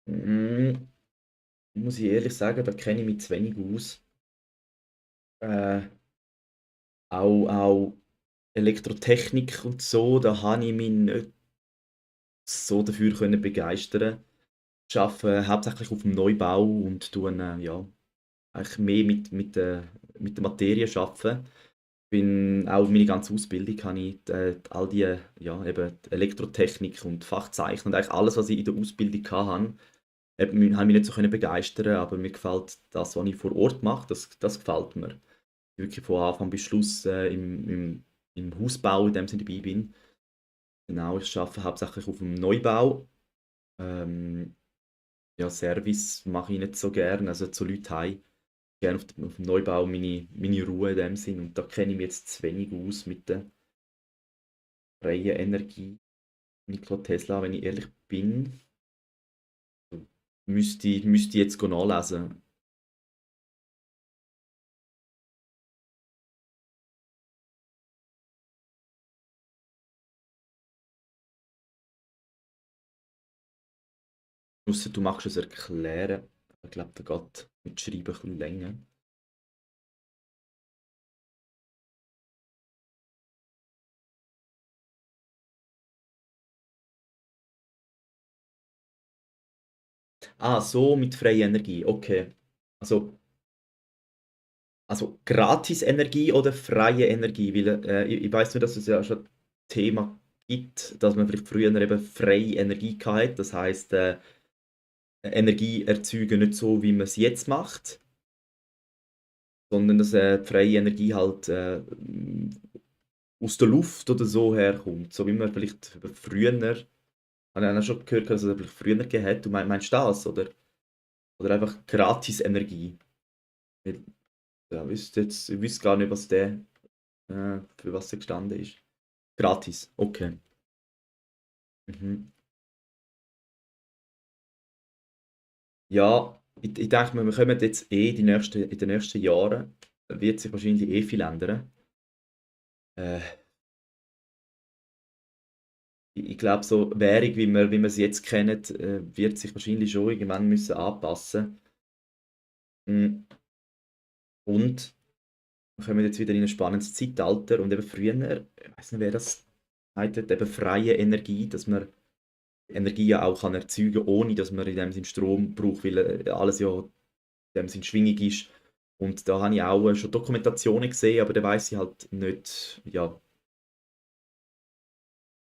Mm, muss ich ehrlich sagen, da kenne ich mich zu wenig aus. Äh, auch Elektrotechnik und so, da habe ich mich nicht so dafür können begeistern. Ich arbeite hauptsächlich auf dem Neubau und tue ja, eigentlich mehr mit der Materie arbeiten. Bin auch meine ganze Ausbildung habe ich all die, ja, eben die Elektrotechnik und Fachzeichen und eigentlich alles, was ich in der Ausbildung hatte, habe mich nicht so können begeistern, aber mir gefällt das, was ich vor Ort mache, das gefällt mir. Wirklich von Anfang bis Schluss im Hausbau in dem Sinne dabei bin. Genau, ich arbeite hauptsächlich auf dem Neubau. Ähm, ja, Service mache ich nicht so gern, also zu Leuten heim. Gerne auf dem Neubau meine Ruhe in dem Sinn. Und da kenne ich mich jetzt zu wenig aus mit der freien Energie. Nikola Tesla, wenn ich ehrlich bin, müsste ich jetzt nachlesen. Ausser du machst es erklären. Ich glaube, da geht mit Schreiben ein bisschen länger. So mit freier Energie, okay. Also Gratis-Energie oder freie Energie? Weil, ich weiss nur, dass es ja schon Thema gibt, dass man vielleicht früher eben freie Energie hatte. Das heisst, Energie erzeugen nicht so, wie man es jetzt macht, sondern dass, die freie Energie halt, aus der Luft oder so herkommt. So wie man vielleicht früher habe ich auch schon gehört, dass es vielleicht früher gegeben hat. Du meinst das, oder einfach Gratis-Energie? Weil, ja, ich wüsste gar nicht, was der für was der gestanden ist. Gratis, okay. Mhm. Ja, ich denke mir, wir kommen jetzt in den nächsten Jahren, wird sich wahrscheinlich viel ändern. Äh, ich glaube, so Währung, wie wir sie jetzt kennen, wird sich wahrscheinlich schon irgendwann müssen anpassen. Mm, Und wir kommen jetzt wieder in ein spannendes Zeitalter und eben früher, ich weiß nicht, wer das gesagt hat, eben freie Energie, dass man Energie ja auch kann erzeugen, ohne dass man in dem Sinn Strom braucht, weil alles ja in dem Sinn schwingig ist. Und da habe ich auch schon Dokumentationen gesehen, aber da weiß ich halt nicht, ja,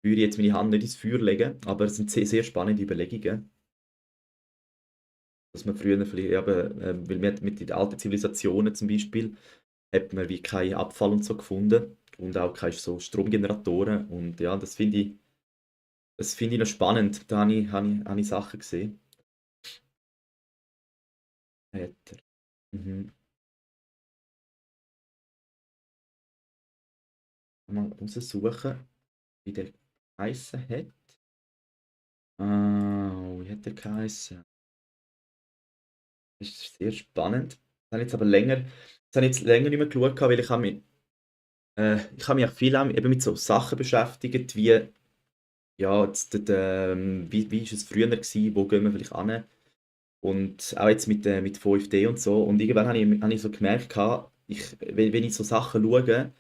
würde ich jetzt meine Hand nicht ins Feuer legen, aber es sind sehr, sehr spannende Überlegungen, dass man früher vielleicht eben, weil mit den alten Zivilisationen zum Beispiel, hat man wie keinen Abfall und so gefunden und auch keine so Stromgeneratoren und ja, das finde ich noch spannend, da habe ich Sachen gesehen. Hat er. Mhm. Mal raussuchen, wie der geheissen hat. Wie hat der geheissen? Das ist sehr spannend. Das habe ich jetzt länger nicht mehr geschaut, weil ich habe mich auch viel auch eben mit so Sachen beschäftigt, wie, ja, wie ist es früher gewesen, wo gehen wir vielleicht hin? Und auch jetzt mit 5D und so. Und irgendwann habe ich so gemerkt, wenn ich so Sachen schaue,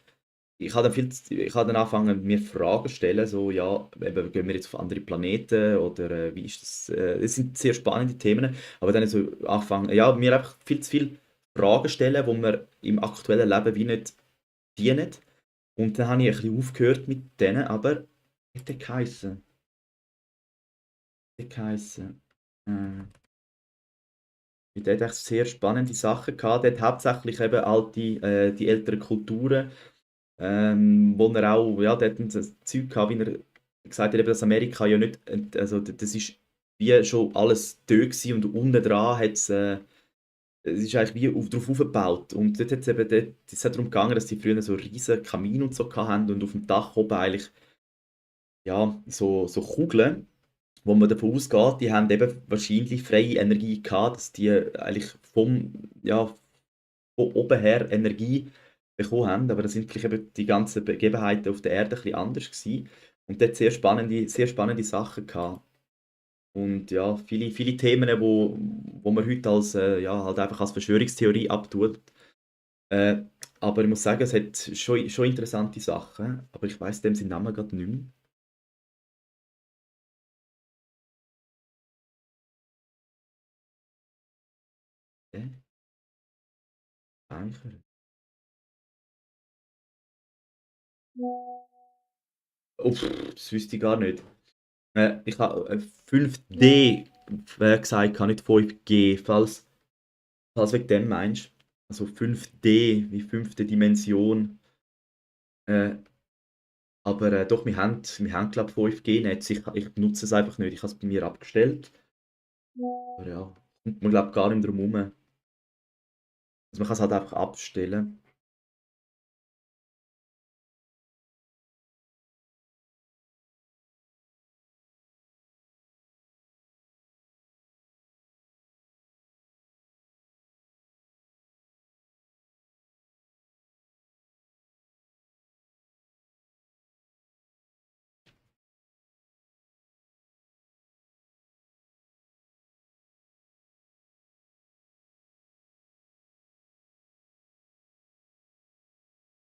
ich habe dann angefangen, mir Fragen zu stellen, so, ja, eben, gehen wir jetzt auf andere Planeten oder wie ist das? Es sind sehr spannende Themen, aber dann so angefangen, ja, mir einfach viel zu viele Fragen stellen, die mir im aktuellen Leben wie nicht dienen. Und dann habe ich ein bisschen aufgehört mit denen, aber wie hat der geheissen? Der geheissen? Äh, Der hat echt sehr spannende Sachen gehabt. Der hat hauptsächlich eben die älteren Kulturen, wo er auch, ja, der hat ein Zeug gehabt, wie er gesagt hat, eben, dass Amerika ja nicht, also das ist wie schon alles dort gewesen und unten dran hat es ist eigentlich wie drauf aufgebaut. Und dort hat's eben, es hat darum gegangen, dass die früher so riesen Kamin und so hatten und auf dem Dach oben eigentlich, ja, so Kugeln, wo man davon ausgeht, die haben eben wahrscheinlich freie Energie gehabt, dass die eigentlich ja, von oben her Energie bekommen haben, aber da sind vielleicht eben die ganzen Begebenheiten auf der Erde ein bisschen anders gewesen. Und dort sehr spannende Sachen gehabt. Und ja, viele, viele Themen, wo man heute als, ja, halt einfach als Verschwörungstheorie abtut. Äh, aber ich muss sagen, es hat schon interessante Sachen, aber ich weiß dem seinen Namen gerade nicht mehr. Äh, Speicher. Uff, das wüsste ich gar nicht. Ich habe 5D gesagt, nicht 5G, falls du wegen dem meinst. Also 5D, wie fünfte Dimension. Äh, aber doch, wir haben glaube ich 5G-Netz. Ich benutze es einfach nicht. Ich habe es bei mir abgestellt. Aber ja, kommt man glaube ich gar nicht drum herum. Also man kann es halt einfach abstellen.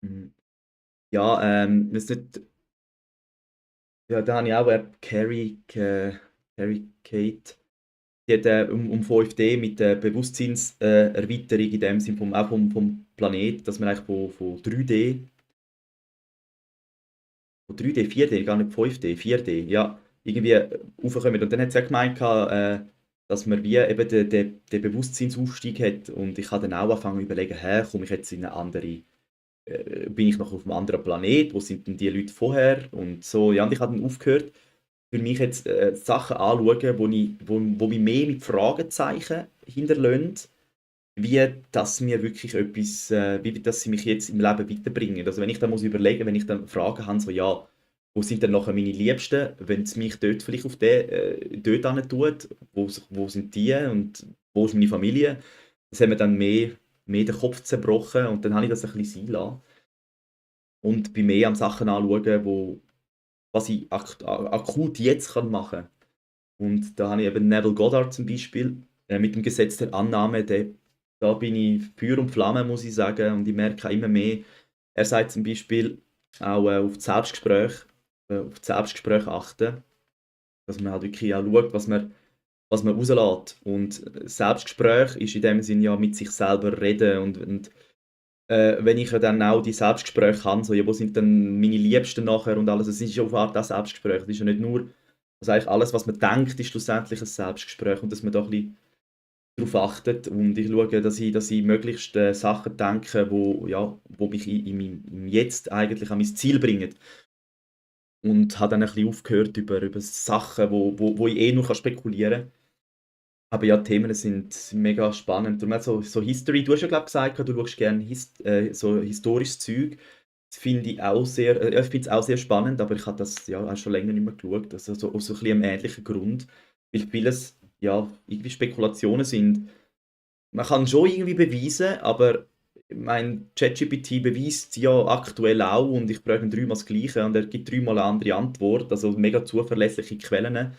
Mhm. Ja, das nicht, ja, da habe ich auch Carrie Kate. die hat um 5D mit der Bewusstseinserweiterung in dem Sinn auch vom Planet, dass man eigentlich von 3D, 4D, gar nicht 5D, 4D, ja, irgendwie raufkommen. Und dann hat sie auch gemeint, dass man wie eben den Bewusstseinsaufstieg hat. Und ich habe dann auch angefangen zu überlegen, komme ich jetzt in eine andere, bin ich noch auf einem anderen Planet, wo sind denn die Leute vorher? Und so, ja, und ich habe dann aufgehört, für mich jetzt Sachen anschauen, wo mich mehr mit Fragezeichen hinterlassen, wie dass mir wirklich etwas, wie dass sie mich jetzt im Leben weiterbringen. Also wenn ich dann muss überlegen, wenn ich dann Fragen habe, so ja, wo sind denn nachher meine Liebsten, wenn es mich dort vielleicht auf dort hin tut, wo sind die und wo ist meine Familie, das hat mir dann mehr den Kopf zerbrochen und dann habe ich das ein bisschen sein lassen und bin mehr am Sachen anschauen, was ich akut jetzt machen kann. Und da habe ich eben Neville Goddard zum Beispiel, mit dem Gesetz der Annahme, da bin ich Feuer und Flamme, muss ich sagen, und ich merke auch immer mehr, er sagt zum Beispiel auch auf das Selbstgespräch achten, dass man halt wirklich auch schaut, was man rauslässt. Und Selbstgespräch ist in dem Sinne ja mit sich selber reden und wenn ich ja dann auch die Selbstgespräche habe, so, ja, wo sind dann meine Liebsten nachher und alles, es ist ja auf eine Art auch Selbstgespräch, es ist ja nicht nur, also eigentlich alles, was man denkt, ist schlussendlich ein Selbstgespräch und dass man da ein bisschen darauf achtet und ich schaue, dass ich möglichst Sachen denke, wo mich im Jetzt eigentlich an mein Ziel bringen. Und habe dann ein bisschen aufgehört über Sachen, wo ich nur spekulieren kann. Aber ja, die Themen sind mega spannend. Und so History, du hast ja glaube gesagt, du schaust gerne so historisches Zeug. Das finde ich auch sehr, ja, ich finde es auch sehr spannend, aber ich habe das ja auch schon länger nicht mehr geschaut. Also so, aus so ein bisschen einem ähnlichen Grund. Weil vieles ja irgendwie Spekulationen sind. Man kann schon irgendwie beweisen, aber mein ChatGPT beweist ja aktuell auch und ich frage ihn dreimal das Gleiche und er gibt dreimal eine andere Antwort, also mega zuverlässige Quellen.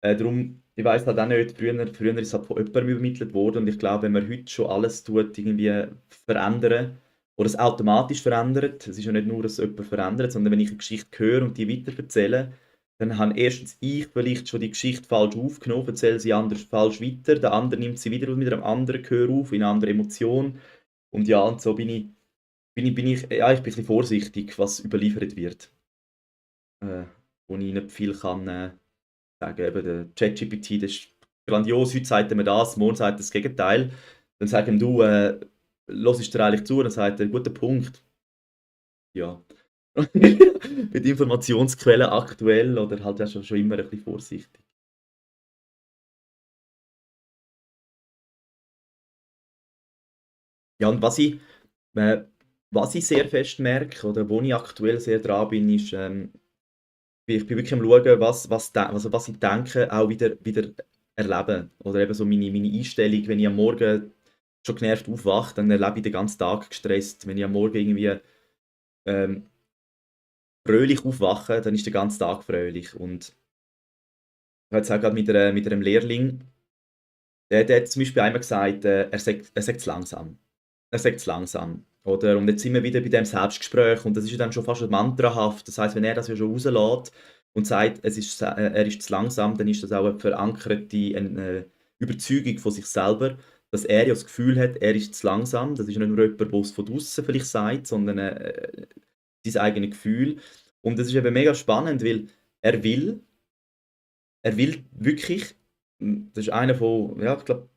Darum, ich weiß halt auch nicht, früher ist es halt von jemandem übermittelt worden und ich glaube, wenn man heute schon alles tut, irgendwie verändern oder es automatisch verändert, es ist ja nicht nur, dass es jemand verändert, sondern wenn ich eine Geschichte höre und die weitererzähle, dann habe erstens ich vielleicht schon die Geschichte falsch aufgenommen, erzähle sie anders falsch weiter, der andere nimmt sie wieder mit einem anderen Gehör auf, in einer anderen Emotion und ja, und so ja, ich bin ein bisschen vorsichtig, was überliefert wird, äh, wo ich nicht viel kann sagen. Eben, der ChatGPT, das ist grandios, heute sagt er mir das, morgen sagt er das Gegenteil. Dann sagen du, hörst dir eigentlich zu, dann sagt er, guter Punkt. Ja. Mit Informationsquellen aktuell oder halt ja schon immer ein bisschen vorsichtig. Ja, und äh, was ich sehr fest merke oder wo ich aktuell sehr dran bin, ist, ich bin wirklich am Schauen, was ich denke, auch wieder erleben. Oder eben so meine Einstellung, wenn ich am Morgen schon genervt aufwache, dann erlebe ich den ganzen Tag gestresst. Wenn ich am Morgen irgendwie ähm, fröhlich aufwache, dann ist der ganze Tag fröhlich. Und ich habe jetzt auch gerade mit einem Lehrling, der hat zum Beispiel einmal gesagt, er sagt es langsam. Er sagt es langsam. Oder? Und jetzt sind wir wieder bei dem Selbstgespräch und das ist ja dann schon fast mantrahaft. Das heißt, wenn er das ja schon rauslässt und sagt, er ist zu langsam, dann ist das auch eine verankerte Überzeugung von sich selber, dass er ja das Gefühl hat, er ist zu langsam. Das ist nicht nur jemand, der es von draußen vielleicht sagt, sondern sein eigenes Gefühl. Und das ist eben mega spannend, weil er will, er will wirklich, das ist einer von, ja, ich glaube,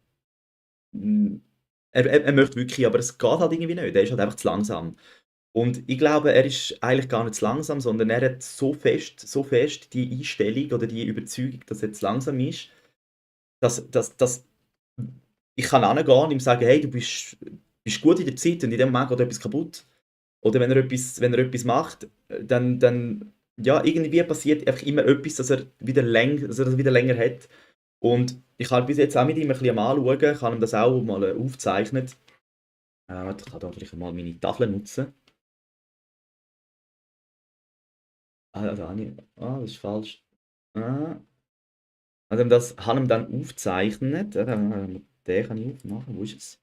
er möchte wirklich, aber es geht halt irgendwie nicht. Er ist halt einfach zu langsam. Und ich glaube, er ist eigentlich gar nicht zu langsam, sondern er hat so fest die Einstellung oder die Überzeugung, dass er zu langsam ist, dass ich kann hingehen und ihm sagen, hey, bist gut in der Zeit und in dem Moment geht etwas kaputt. Oder wenn er etwas macht, dann ja, irgendwie passiert einfach immer etwas, dass er das wieder länger hat. Und ich habe bis jetzt auch mit ihm ein bisschen am Anschauen, ich habe ihm das auch mal aufgezeichnet. Warte, ich kann da vielleicht mal meine Tafel nutzen. Da habe ich, das ist falsch. Ah, also habe ihm dann aufgezeichnet. Den kann ich aufmachen. Wo ist es?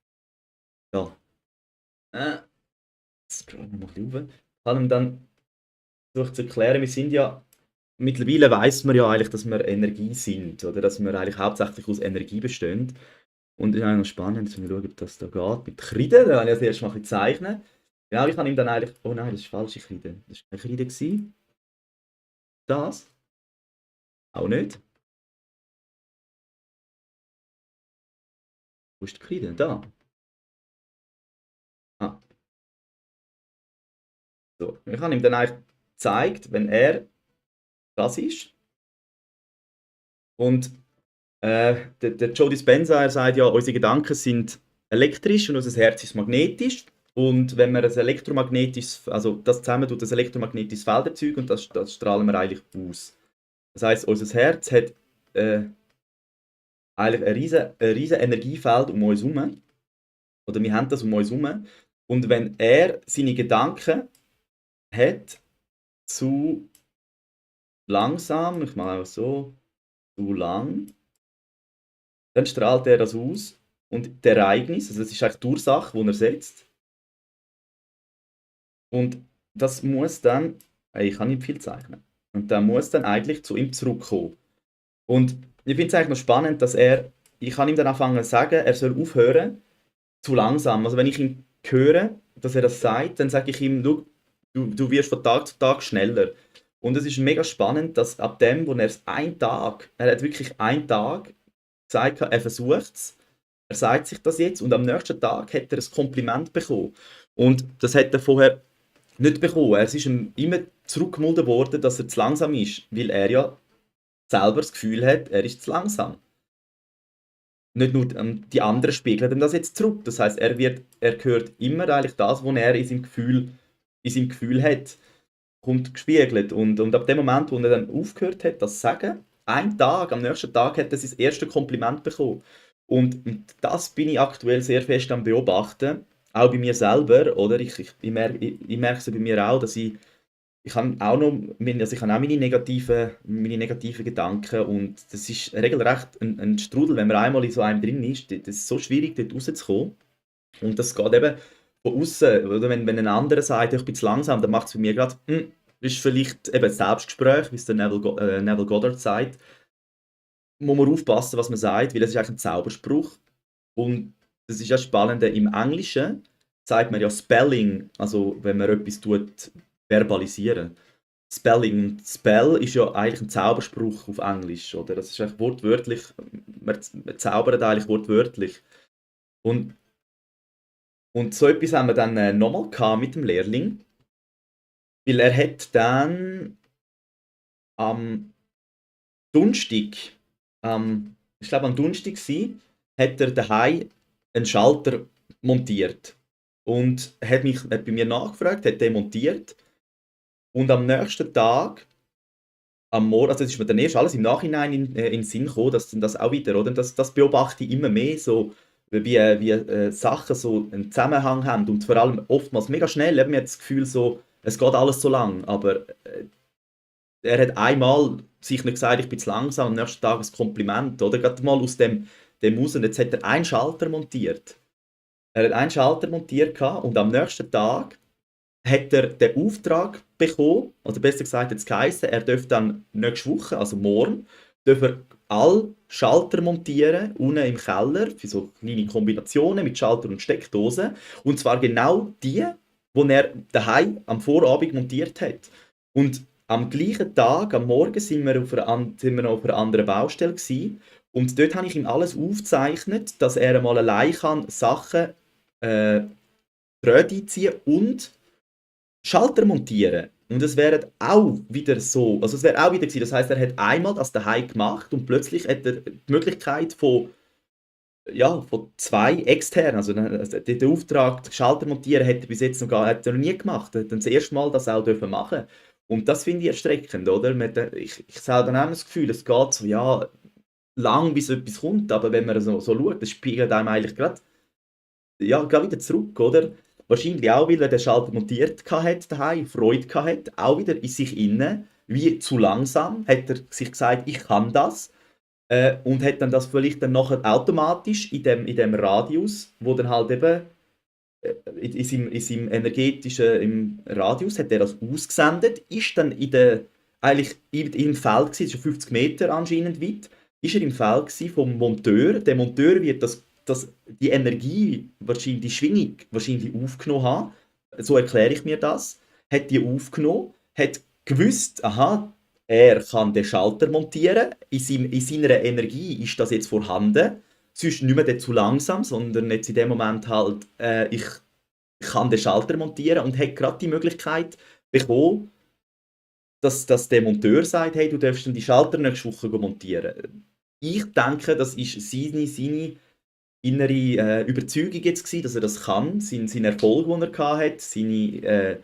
Da. Äh, Scrollen wir noch ein bisschen rauf. Ich habe ihm dann versucht zu erklären, wir sind ja mittlerweile weiß man ja eigentlich, dass wir Energie sind, oder dass wir eigentlich hauptsächlich aus Energie bestehen. Und es ist eigentlich noch spannend, jetzt mal schauen, ob das da geht. Mit Kreide, da habe ich das erste Mal ein bisschen zeichnen. Ja, ich habe ihm dann eigentlich. Oh nein, das ist falsche Kreide. Das war keine Kreide. Gewesen. Das? Auch nicht. Wo ist die Kreide? Da. Ah, so. Ich habe ihm dann eigentlich gezeigt, wenn er das ist. Und der Joe Dispenza, er sagt ja, unsere Gedanken sind elektrisch und unser Herz ist magnetisch. Und wenn man ein elektromagnetisches, also das zusammen tut, ein elektromagnetisches Feld erzeugen und das strahlen wir eigentlich aus. Das heißt, unser Herz hat äh, eigentlich ein riesen Energiefeld um uns herum. Oder wir haben das um uns herum. Und wenn er seine Gedanken hat, zu langsam, ich mache auch so, zu lang, dann strahlt er das aus. Und das Ereignis, also das ist eigentlich die Ursache, die er setzt. Und das muss dann, ich kann nicht viel zeichnen. Und der muss dann eigentlich zu ihm zurückkommen. Und ich finde es eigentlich noch spannend, dass ich kann ihm dann anfangen zu sagen, er soll aufhören, zu langsam. Also wenn ich ihn höre, dass er das sagt, dann sage ich ihm, du wirst von Tag zu Tag schneller. Und es ist mega spannend, dass ab dem, wo er hat wirklich einen Tag gesagt, er versucht es, er sagt sich das jetzt und am nächsten Tag hat er ein Kompliment bekommen. Und das hat er vorher nicht bekommen. Es ist ihm immer zurückgemulden worden, dass er zu langsam ist, weil er ja selber das Gefühl hat, er ist zu langsam. Nicht nur die anderen spiegeln ihm das jetzt zurück. Das heißt, er hört immer eigentlich das, was er in seinem Gefühl hat, kommt gespiegelt. Und ab dem Moment, wo er dann aufgehört hat, das zu sagen, am nächsten Tag hat er sein erstes Kompliment bekommen. Und das bin ich aktuell sehr fest am Beobachten, auch bei mir selber, oder? Ich merke es bei mir auch, dass ich habe auch noch, also ich habe auch meine negativen Gedanken und das ist regelrecht ein Strudel, wenn man einmal in so einem drin ist, das ist so schwierig, dort rauszukommen. Und das geht eben von außen, oder wenn ein anderer sagt, ich bin zu langsam, dann macht es bei mir gerade, ist vielleicht eben ein Selbstgespräch, wie es der Neville Goddard sagt, muss man aufpassen, was man sagt, weil das ist eigentlich ein Zauberspruch. Und das ist ja spannend, im Englischen sagt man ja Spelling, also wenn man etwas tut, verbalisieren. Spelling. Spell ist ja eigentlich ein Zauberspruch auf Englisch, oder? Das ist eigentlich wortwörtlich, wir zaubern eigentlich wortwörtlich. Und, und so etwas haben wir dann nochmal gehabt mit dem Lehrling, weil er hat dann am Donnerstag, ich glaube am Donnerstag hat er daheim einen Schalter montiert und hat bei mir nachgefragt, hat den montiert und am nächsten Tag am Morgen, also das ist mir dann erst alles im Nachhinein in den Sinn gekommen, dass dann das auch wieder, oder? Das beobachte ich immer mehr, so wie Sachen so einen Zusammenhang haben und vor allem oftmals mega schnell. Eben, man hat das Gefühl, so, es geht alles so lang, aber er hat einmal sich nicht gesagt, ich bin zu langsam, am nächsten Tag ein Kompliment, oder? Gerade mal aus dem raus. Und jetzt hat er einen Schalter montiert. Er hat einen Schalter montiert gehabt und am nächsten Tag hat er den Auftrag bekommen, oder besser gesagt, jetzt geheißen, er dürfte dann nächste Woche, also morgen, darf er alle Schalter montieren, unten im Keller, für so kleine Kombinationen mit Schalter und Steckdosen. Und zwar genau die, die er daheim am Vorabend montiert hat. Und am gleichen Tag, am Morgen, sind wir noch auf einer anderen Baustelle gewesen. Und dort habe ich ihm alles aufgezeichnet, dass er einmal allein kann Sachen Drähte einziehen und Schalter montieren. Und es wäre auch wieder so, also es wäre auch wieder gewesen, das heißt, er hat einmal das daheim gemacht und plötzlich hat er die Möglichkeit von zwei externen, also den Auftrag, den Schalter montieren, hat er bis jetzt hat er noch nie gemacht. Er hat dann das erste Mal das auch dürfen machen. Und das finde ich erschreckend, oder? Ich selber habe das Gefühl, es geht so, ja, lang, bis etwas kommt, aber wenn man so schaut, das spiegelt einem eigentlich gerade ja, gerade wieder zurück, oder? Wahrscheinlich auch, weil er den Schalter montiert hat daheim, Freude hatte, auch wieder in sich inne, wie zu langsam, hat er sich gesagt, ich kann das. Und hat dann das vielleicht dann nachher automatisch in dem Radius, wo dann halt eben in seinem energetischen im Radius hat er das ausgesendet, ist dann eigentlich im Feld gewesen, es ist ja 50 Meter anscheinend weit, ist er im Feld gewesen vom Monteur. Der Monteur wird die Energie, wahrscheinlich die Schwingung wahrscheinlich aufgenommen haben, so erkläre ich mir das, hat die aufgenommen, hat gewusst, aha, er kann den Schalter montieren, in seiner Energie ist das jetzt vorhanden, sonst nicht mehr zu langsam, sondern jetzt in dem Moment halt, ich kann den Schalter montieren und hat gerade die Möglichkeit bekommen, dass der Monteur sagt, hey, du darfst dann die Schalter nächste Woche montieren. Ich denke, das ist seine innere Überzeugung jetzt gewesen, dass er das kann, sein Erfolg, den er hatte,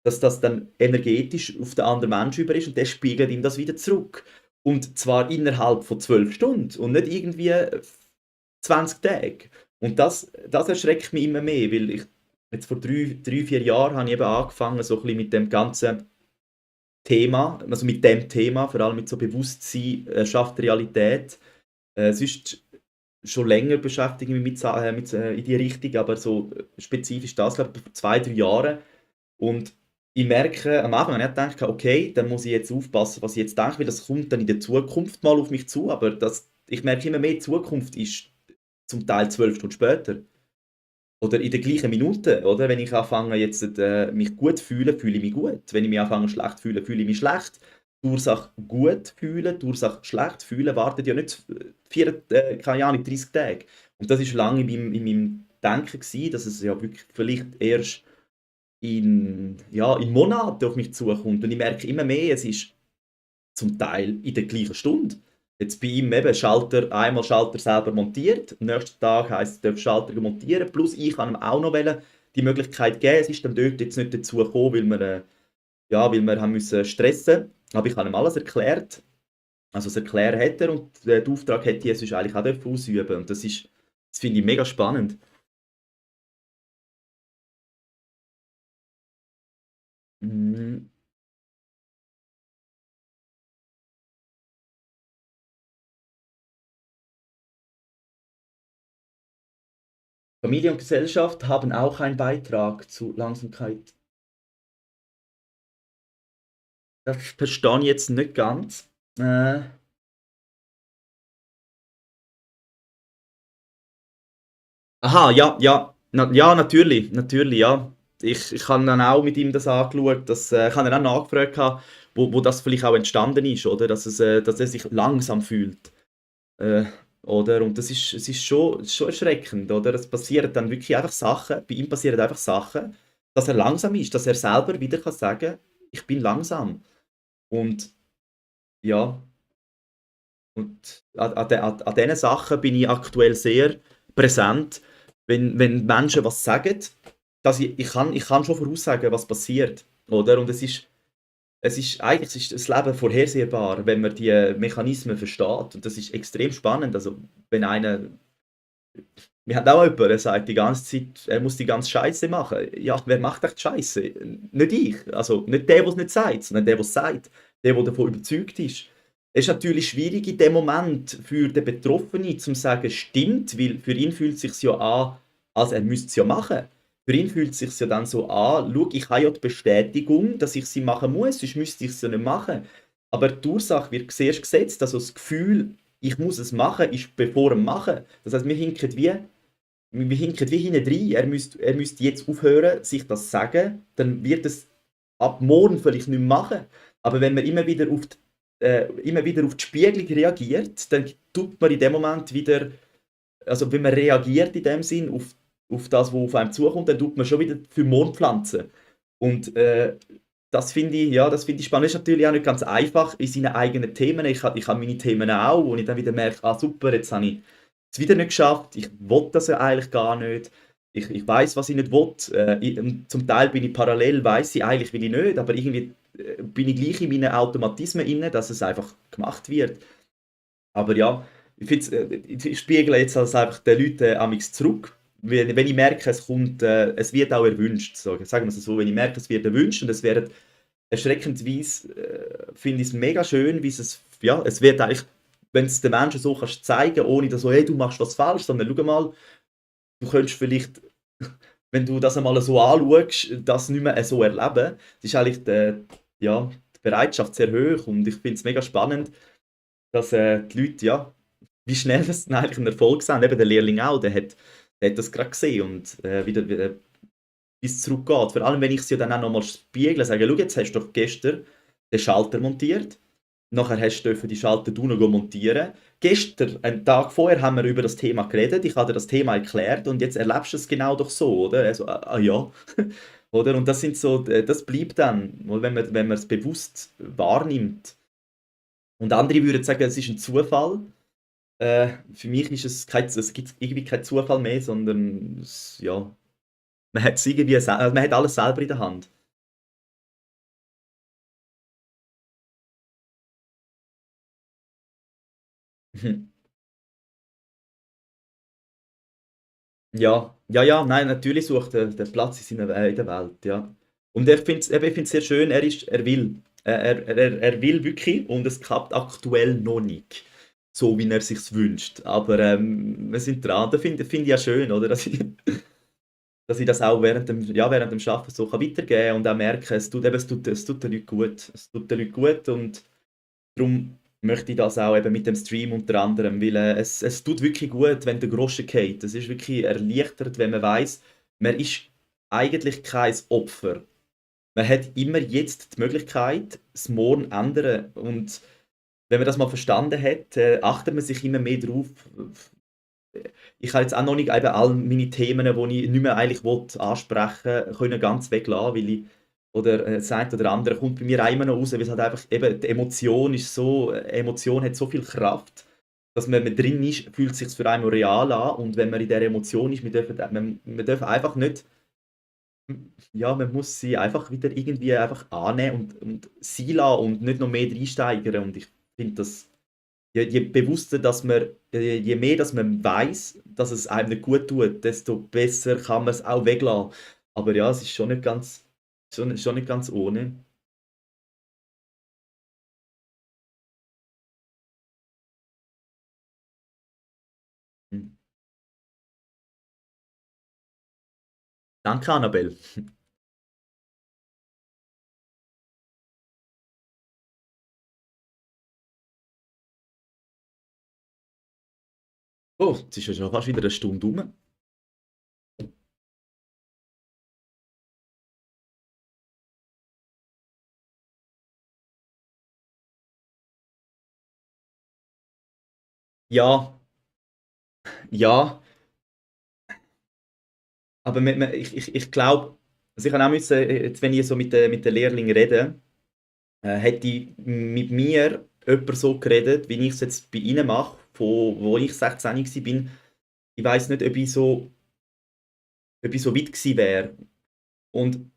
dass das dann energetisch auf den anderen Menschen über ist und der spiegelt ihm das wieder zurück. Und zwar innerhalb von 12 Stunden und nicht irgendwie 20 Tage. Und das erschreckt mich immer mehr, weil jetzt vor 4 Jahren habe ich eben angefangen, so ein bisschen mit dem ganzen Thema, also mit dem Thema, vor allem mit so Bewusstsein, schafft Realität. Sonst schon länger beschäftige ich mich in die Richtung, aber so spezifisch das, glaube ich, vor 2, 3 Jahren. Und ich merke, am Anfang habe ich gedacht, okay, dann muss ich jetzt aufpassen, was ich jetzt denke, weil das kommt dann in der Zukunft mal auf mich zu, aber ich merke immer mehr, die Zukunft ist zum Teil 12 Stunden später. Oder in der gleichen Minute, oder? Wenn ich anfange jetzt mich gut zu fühlen, fühle ich mich gut. Wenn ich mich anfange schlecht zu fühlen, fühle ich mich schlecht. Die Ursache gut fühlen, die Ursache schlecht fühlen, wartet ja nicht keine Ahnung, 30 Tage. Und das ist lange in meinem Denken gewesen, dass es ja wirklich vielleicht erst in Monaten auf mich zukommt. Und ich merke immer mehr, es ist zum Teil in der gleichen Stunde. Jetzt bei ihm eben einmal Schalter selber montiert, am nächsten Tag heisst es, er darf Schalter montieren, plus ich kann ihm auch noch die Möglichkeit geben. Es ist dann dort jetzt nicht dazu gekommen, weil wir haben müssen stressen, aber ich habe ihm alles erklärt. Also das Erklären hat er und den Auftrag hätte ich sonst eigentlich auch ausüben. Und das finde ich mega spannend. Mm, Familie und Gesellschaft haben auch einen Beitrag zu Langsamkeit. Das verstehe ich jetzt nicht ganz. Äh, Aha, ja, ja. Ja, natürlich, ja. Ich habe dann auch mit ihm das angeschaut, ich habe dann auch nachgefragt, wo das vielleicht auch entstanden ist, oder? Dass er sich langsam fühlt. Äh, oder? Und es ist schon erschreckend, oder? Es passieren dann wirklich einfach Sachen, bei ihm passieren einfach Sachen, dass er langsam ist, dass er selber wieder kann sagen, ich bin langsam. Und ja, und an diesen Sachen bin ich aktuell sehr präsent, wenn Menschen was sagen, ich kann schon voraussagen, was passiert, oder? Und eigentlich ist das Leben vorhersehbar, wenn man die Mechanismen versteht. Und das ist extrem spannend. Also, wenn einer, wir haben auch jemanden, der sagt die ganze Zeit, er muss die ganze Scheiße machen. Ja, wer macht echt Scheiße? Nicht ich. Also, nicht der es nicht sagt, sondern der es sagt. Der davon überzeugt ist. Es ist natürlich schwierig in dem Moment für den Betroffenen zu sagen, stimmt, weil für ihn fühlt es sich ja an, als er müsste es ja machen. Für ihn fühlt es sich ja dann so an, schau, ich habe ja die Bestätigung, dass ich sie machen muss, sonst müsste ich es ja nicht machen. Aber die Ursache wird zuerst gesetzt, also das Gefühl, ich muss es machen, ist bevor dem Machen. Das heißt, wir hinken wie hinten rein. Er müsste jetzt aufhören, sich das zu sagen, dann wird es ab morgen vielleicht nicht mehr machen. Aber wenn man immer wieder auf die Spiegelung reagiert, dann tut man in dem Moment wieder, also wenn man reagiert in dem Sinn auf das, was auf einem zukommt, dann tut man schon wieder für morgen pflanzen. Und das finde ich spannend. Das ist natürlich auch nicht ganz einfach in seinen eigenen Themen. Ich habe meine Themen auch, wo ich dann wieder merke, ah super, jetzt habe ich es wieder nicht geschafft, ich will das ja eigentlich gar nicht. Ich weiß, was ich nicht will. Zum Teil bin ich parallel, weiß ich eigentlich will ich nicht, aber irgendwie bin ich gleich in meinen Automatismen inne, dass es einfach gemacht wird. Aber ja, ich spiegle jetzt also einfach den Leuten amigs zurück. Wenn ich merke, es wird auch erwünscht, sagen wir es so, wenn ich merke, es wird erwünscht und es wird erschreckenderweise, finde ich es mega schön, wie es wird eigentlich, wenn es den Menschen so kannst zeigen, ohne dass so, hey, du machst was falsch, sondern schau mal, du könntest vielleicht, wenn du das einmal so anschaust, das nicht mehr so erleben. Das ist eigentlich ja, Bereitschaft sehr hoch und ich finde es mega spannend, dass die Leute, ja, wie schnell das dann eigentlich einen Erfolg sehen. Eben der Lehrling auch, der hat das gerade gesehen und wieder wie es zurückgeht. Vor allem, wenn ich sie dann auch nochmal spiegle, sage, schau, jetzt hast du doch gestern den Schalter montiert, nachher hast du die Schalter unten montieren. Gestern, einen Tag vorher, haben wir über das Thema geredet, ich habe dir das Thema erklärt und jetzt erlebst du es genau doch so, oder? Also, ja. Oder? Und das sind so, das bleibt dann, wenn man es bewusst wahrnimmt. Und andere würden sagen, es ist ein Zufall. Für mich ist es gibt irgendwie keinen Zufall mehr, sondern ja, man hat es irgendwie, man hat alles selber in der Hand. Mhm. Ja, ja, ja, nein, natürlich sucht der Platz in der Welt, ja. Und ich find's sehr schön, er will. Er will wirklich und es klappt aktuell noch nicht, so wie er sich's wünscht. Aber wir sind dran. Das find ich ja schön, oder? Dass ich das auch während dem Arbeiten so kann weitergeben kann und auch merke, es tut den Leuten gut. Es tut den Leuten gut und darum möchte ich das auch eben mit dem Stream unter anderem, weil es tut wirklich gut, wenn der Groschen geht. Es ist wirklich erleichtert, wenn man weiß, man ist eigentlich kein Opfer. Man hat immer jetzt die Möglichkeit, das Morgen zu ändern. Und wenn man das mal verstanden hat, achtet man sich immer mehr drauf. Ich habe jetzt auch noch nicht eben all meine Themen, die ich nicht mehr eigentlich ansprechen können, ganz weglassen, weil ich, oder das eine oder andere kommt bei mir auch immer noch raus, weil es halt einfach eben, die Emotion ist so, Emotion hat so viel Kraft, dass man drin ist, fühlt es sich für einen real an und wenn man in dieser Emotion ist, wir dürfen einfach nicht, ja, man muss sie einfach wieder irgendwie einfach annehmen und sein lassen und nicht noch mehr reinsteigern und ich finde das je bewusster, je mehr, dass man weiß, dass es einem nicht gut tut, desto besser kann man es auch weglassen. Aber ja, es ist schon nicht ganz ohne. Hm. Danke, Annabelle. Oh, jetzt ist ja schon fast wieder eine Stunde rum. Ja, ja, aber ich glaube, also ich habe auch müssen, jetzt, wenn ich so mit den Lehrlingen rede, hätte ich mit mir jemand so geredet, wie ich es jetzt bei ihnen mache, von wo ich 16 war. Ich weiß nicht, ob ich so weit gewesen wäre. Und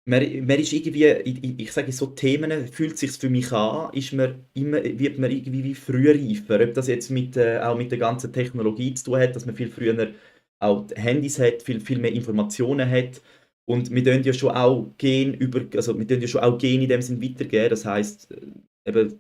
man ist irgendwie, ich sage so Themen, fühlt sich für mich an, wird man irgendwie wie früher reifer. Ob das jetzt auch mit der ganzen Technologie zu tun hat, dass man viel früher auch Handys hat, viel mehr Informationen hat. Und wir tun ja schon auch also wir tun ja schon auch Gen in dem Sinn weitergeben. Das heisst, eben,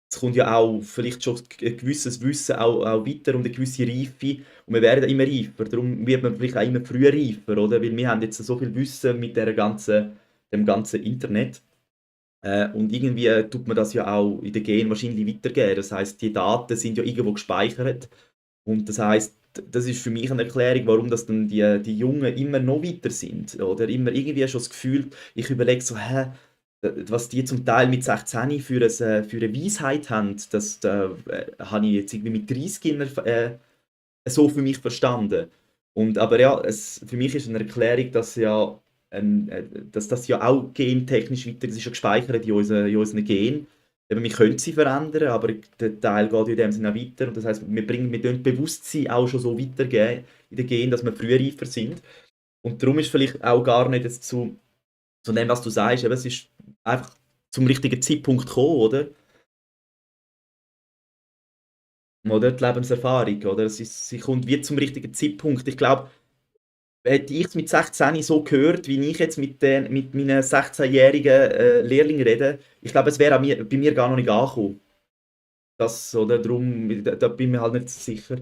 es kommt ja auch vielleicht schon ein gewisses Wissen auch weiter und eine gewisse Reife. Und wir werden immer reifer. Darum wird man vielleicht auch immer früher reifer, oder? Weil wir haben jetzt so viel Wissen mit dem ganzen Internet. Und irgendwie tut man das ja auch in den Genen wahrscheinlich weitergeben. Das heißt, die Daten sind ja irgendwo gespeichert. Und das heißt, das ist für mich eine Erklärung, warum das dann die Jungen immer noch weiter sind. Oder immer irgendwie schon das Gefühl, ich überlege so, was die zum Teil mit 16 für eine Weisheit haben, habe ich jetzt irgendwie mit 30 so für mich verstanden. Aber ja, für mich ist eine Erklärung, dass das ja auch gentechnisch weiter, das ist ja gespeichert in unseren Genen. Eben, wir können sie verändern, aber der Teil geht ja in dem Sinne auch weiter. Und das heisst, wir tun Bewusstsein auch schon so weitergeben in den Genen, dass wir frühreifer sind. Und darum ist vielleicht auch gar nicht jetzt zu dem, was du sagst, eben, es ist einfach zum richtigen Zeitpunkt gekommen, oder? Oder die Lebenserfahrung, oder? Sie kommt wie zum richtigen Zeitpunkt. Ich glaube, hätte ich es mit 16 so gehört, wie ich jetzt mit meinen 16-jährigen Lehrlingen rede, ich glaube, es wäre bei mir gar noch nicht angekommen. Das, oder? Darum, da bin ich mir halt nicht sicher.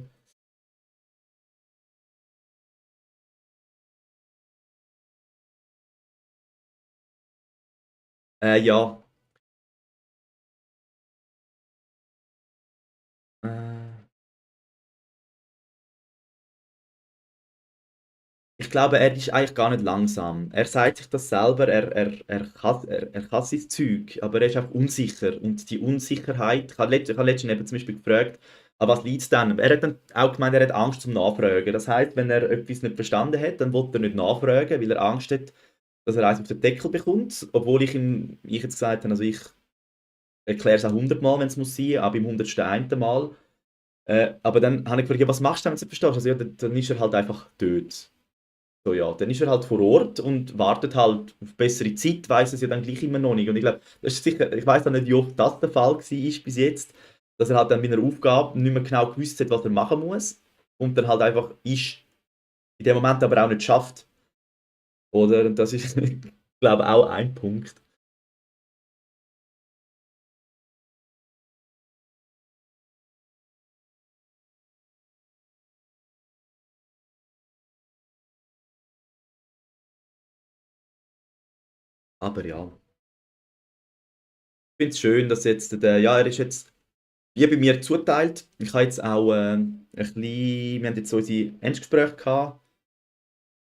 Ja. Ich glaube, er ist eigentlich gar nicht langsam. Er sagt sich das selber, er kann sein Zeug, aber er ist einfach unsicher. Und die Unsicherheit, ich habe letztens eben zum Beispiel gefragt, an was liegt es denn? Er hat dann auch gemeint, er hat Angst zum Nachfragen. Das heißt, wenn er etwas nicht verstanden hat, dann will er nicht nachfragen, weil er Angst hat, dass er eins auf den Deckel bekommt. Obwohl ich jetzt gesagt habe, also ich erkläre es auch 100 Mal, wenn es muss sein, auch beim 101. Mal. Aber dann habe ich gefragt, ja, was machst du, wenn du es nicht verstehst? Also, ja, dann ist er halt einfach dort. So, ja, dann ist er halt vor Ort und wartet halt auf bessere Zeit, weiß es ja dann gleich immer noch nicht. Und ich glaube, das ist sicher, ich weiß auch nicht, wie oft das der Fall war bis jetzt, dass er halt dann mit einer Aufgabe nicht mehr genau gewusst hat, was er machen muss und dann halt einfach ist, in dem Moment aber auch nicht schafft. Oder? Und das ist, ich glaube, auch ein Punkt. Aber ja, ich finde es schön, dass jetzt ja, er ist jetzt wie bei mir zuteilt. Ich habe jetzt auch ein bisschen, wir haben jetzt so unsere Endgespräche gehabt.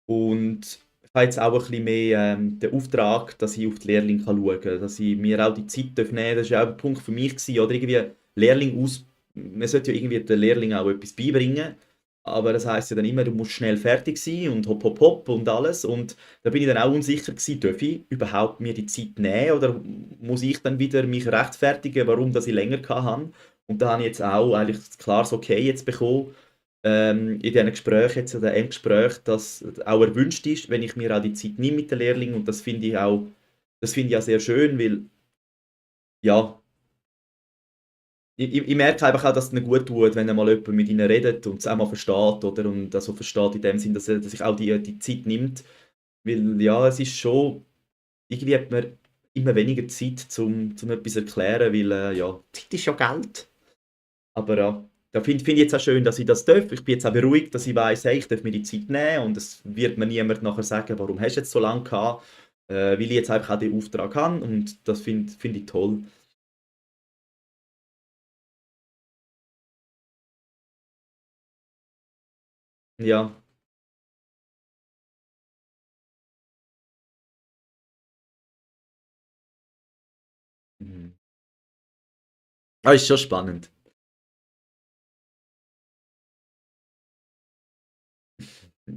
Und ich habe jetzt auch ein bisschen mehr den Auftrag, dass ich auf die Lehrlinge schauen kann, dass ich mir auch die Zeit nehmen darf. Das war auch ein Punkt für mich gewesen, oder irgendwie Lehrling aus... Man sollte ja irgendwie den Lehrling auch etwas beibringen, aber das heisst ja dann immer, du musst schnell fertig sein und hopp, hopp, hopp und alles. Und da bin ich dann auch unsicher gewesen, darf ich überhaupt mir die Zeit nehmen oder muss ich dann wieder mich rechtfertigen, warum dass ich länger hatte. Und da habe ich jetzt auch eigentlich ein klares Okay jetzt bekommen, in diesen Gesprächen, jetzt in den Endgesprächen, dass auch erwünscht ist, wenn ich mir auch die Zeit nehme mit den Lehrlingen. Und das finde ich auch sehr schön, weil, ja, ich merke einfach auch, dass es ihnen gut tut, wenn mal jemand mit ihnen redet und es auch mal versteht, oder? Und also versteht in dem Sinn, dass sich auch die Zeit nimmt. Weil, ja, es ist schon, irgendwie hat man immer weniger Zeit, zum etwas zu erklären, weil, ja, Zeit ist ja Geld. Aber ja, da finde ich jetzt auch schön, dass ich das darf. Ich bin jetzt auch beruhigt, dass ich weiß, hey, ich darf mir die Zeit nehmen und es wird mir niemand nachher sagen, warum hast du jetzt so lange gehabt, weil ich jetzt einfach auch den Auftrag habe und das find ich toll. Ja, mhm. Ah, ist schon spannend.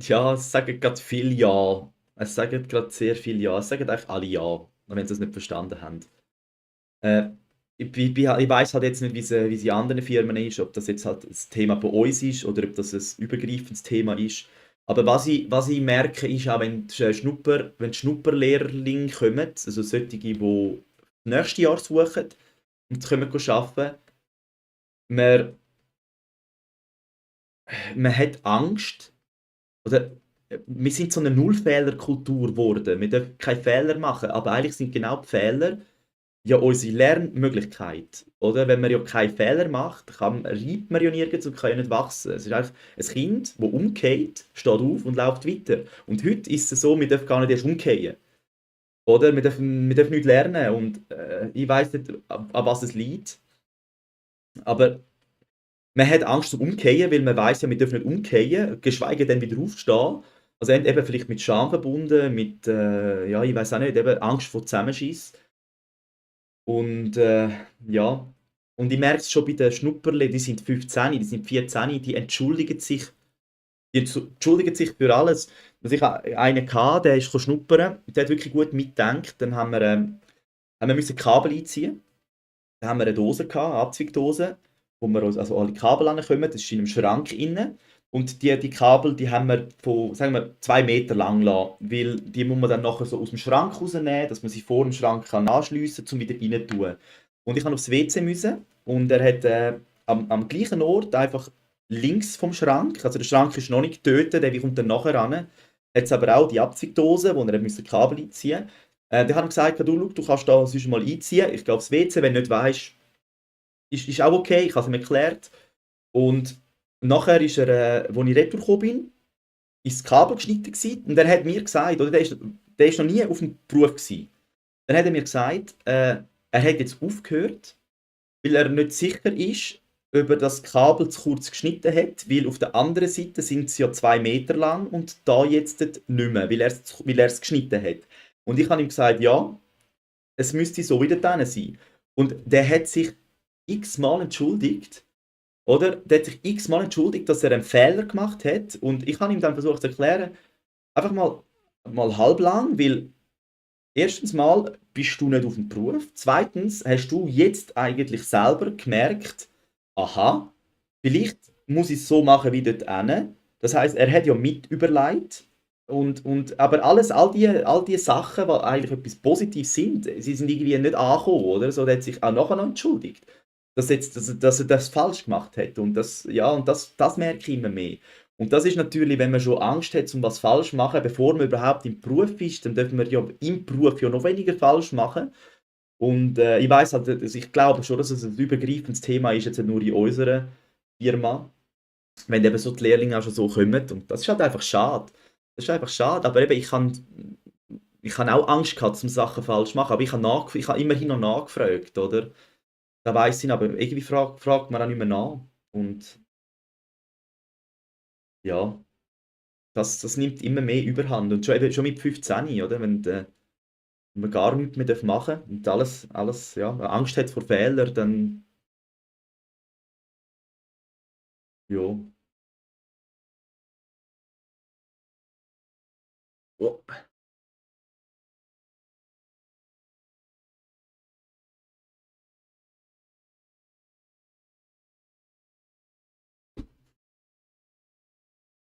Ja, es sagen gerade viele Ja. Es sagen gerade sehr viele Ja. Es sagen eigentlich alle Ja, wenn sie es nicht verstanden haben. Äh, ich weiß halt jetzt nicht, wie es in anderen Firmen ist, ob das jetzt halt das Thema bei uns ist oder ob das ein übergreifendes Thema ist. Aber was ich merke, ist auch, wenn die Schnupperlehrlinge kommen, also solche, die das nächste Jahr suchen und kommen arbeiten, man, man hat Angst, oder wir sind so eine Nullfehlerkultur geworden. Wir dürfen keine Fehler machen, aber eigentlich sind genau die Fehler ja unsere Lernmöglichkeit, oder? Wenn man ja keine Fehler macht, reibt man ja nirgends und kann ja nicht wachsen. Es ist einfach ein Kind, das umkehrt, steht auf und läuft weiter. Und heute ist es so, wir dürfen gar nicht erst umkehren, oder? Wir dürfen nicht lernen und ich weiß nicht, an was es liegt, aber man hat Angst zum Umkehren, weil man weiß ja, wir dürfen nicht umkehren, geschweige denn wieder aufstehen. Also eben vielleicht mit Scham verbunden, mit, ja, ich weiß auch nicht, eben Angst vor Zusammenschiss. Und ja, und ich merke es schon bei den Schnupperli, die sind 15, die sind 14, die entschuldigen sich für alles. Also ich hatte einen, der ist schnuppern, der hat wirklich gut mitgedacht. Dann haben wir müssen Kabel einziehen. Dann haben wir eine Dose gehabt, eine Abzweigdose, wo wir also alle Kabel rankommen. Das ist in einem Schrank inne. Und die Kabel, die haben wir von, sagen wir, 2 Meter lang gelassen, weil die muss man dann nachher so aus dem Schrank rausnehmen, dass man sie vor dem Schrank kann anschliessen kann, um wieder rein zu tun. Und ich musste aufs WC müssen und er hat am gleichen Ort, einfach links vom Schrank, also der Schrank ist noch nicht getötet, der kommt dann nachher ran, hat es aber auch die Abzweigdose, wo er musste Kabel einziehen. Dann hat er gesagt, du, schau, du kannst da sonst mal einziehen, ich gehe aufs WC, wenn du nicht weißt, ist auch okay, ich habe es ihm erklärt. Und nachher ist er, als ich retour gekommen bin, ist das Kabel geschnitten gewesen, und er hat mir gesagt, oder der ist noch nie auf dem Beruf gewesen. Dann hat er mir gesagt, er hat jetzt aufgehört, weil er nicht sicher ist, über das Kabel zu kurz geschnitten hat, weil auf der anderen Seite sind sie ja 2 Meter lang und da jetzt nicht mehr, weil er es geschnitten hat. Und ich habe ihm gesagt, ja, es müsste so wieder dran sein. Und der hat sich x-mal entschuldigt, oder? Der hat sich x-mal entschuldigt, dass er einen Fehler gemacht hat. Und ich habe ihm dann versucht zu erklären, einfach mal halblang, weil erstens mal bist du nicht auf dem Beruf. Zweitens hast du jetzt eigentlich selber gemerkt, aha, vielleicht muss ich es so machen wie dort hinten. Das heißt, er hat ja mit überlegt. Aber all die Sachen, die eigentlich etwas Positives sind, sie sind irgendwie nicht angekommen, oder? So, der hat sich auch nachher noch entschuldigt, dass er das falsch gemacht hat. Und das merke ich immer mehr. Und das ist natürlich, wenn man schon Angst hat, um was falsch zu machen, bevor man überhaupt im Beruf ist, dann dürfen wir ja im Beruf ja noch weniger falsch machen. Und ich weiß halt, also ich glaube schon, dass es ein übergreifendes Thema ist, jetzt nicht nur in unserer Firma, wenn eben so die Lehrlinge auch schon so kommen. Und das ist halt einfach schade. Das ist einfach schade. Aber eben, ich habe auch Angst gehabt, um Sachen falsch zu machen. Aber ich habe immerhin noch nachgefragt, oder? Da weiss ich, aber irgendwie fragt man auch nicht mehr nach. Und ja. Das nimmt immer mehr Überhand. Und schon mit 15, oder? Wenn man gar nichts mehr machen darf und alles, ja, Angst hat vor Fehlern, dann, ja. Oh.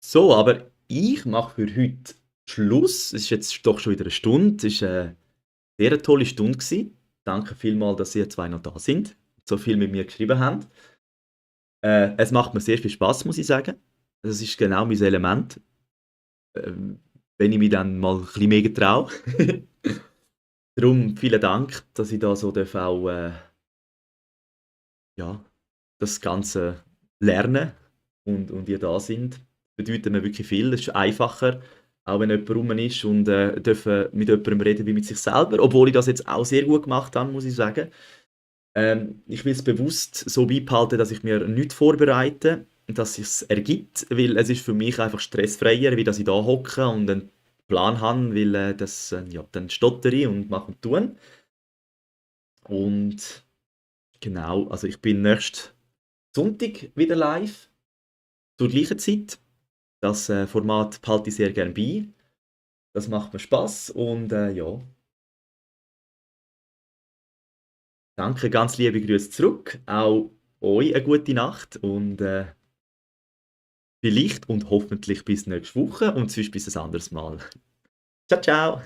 So, aber ich mache für heute Schluss. Es ist jetzt doch schon wieder eine Stunde. Es war eine sehr tolle Stunde gewesen. Danke vielmals, dass ihr zwei noch da sind, so viel mit mir geschrieben habt. Es macht mir sehr viel Spaß, muss ich sagen. Das ist genau mein Element. Ähm, wenn ich mich dann mal ein bisschen mehr traue. Darum vielen Dank, dass ich da so darf auch ja, das Ganze lernen und ihr da sind. Bedeutet mir wirklich viel. Es ist einfacher, auch wenn jemand rum ist und dürfen mit jemandem reden wie mit sich selber. Obwohl ich das jetzt auch sehr gut gemacht habe, muss ich sagen. Ich will es bewusst so beibehalten, dass ich mir nichts vorbereite, dass es ergibt, weil es ist für mich einfach stressfreier, wie dass ich da hocke und einen Plan habe, weil ja, dann stottere ich und mache und tun. Und genau, also ich bin nächsten Sonntag wieder live, zur gleichen Zeit. Das Format behalte ich sehr gerne bei. Das macht mir Spaß und ja, danke, ganz liebe Grüße zurück. Auch euch eine gute Nacht und vielleicht und hoffentlich bis nächste Woche und sonst bis ein anderes Mal. Ciao, ciao!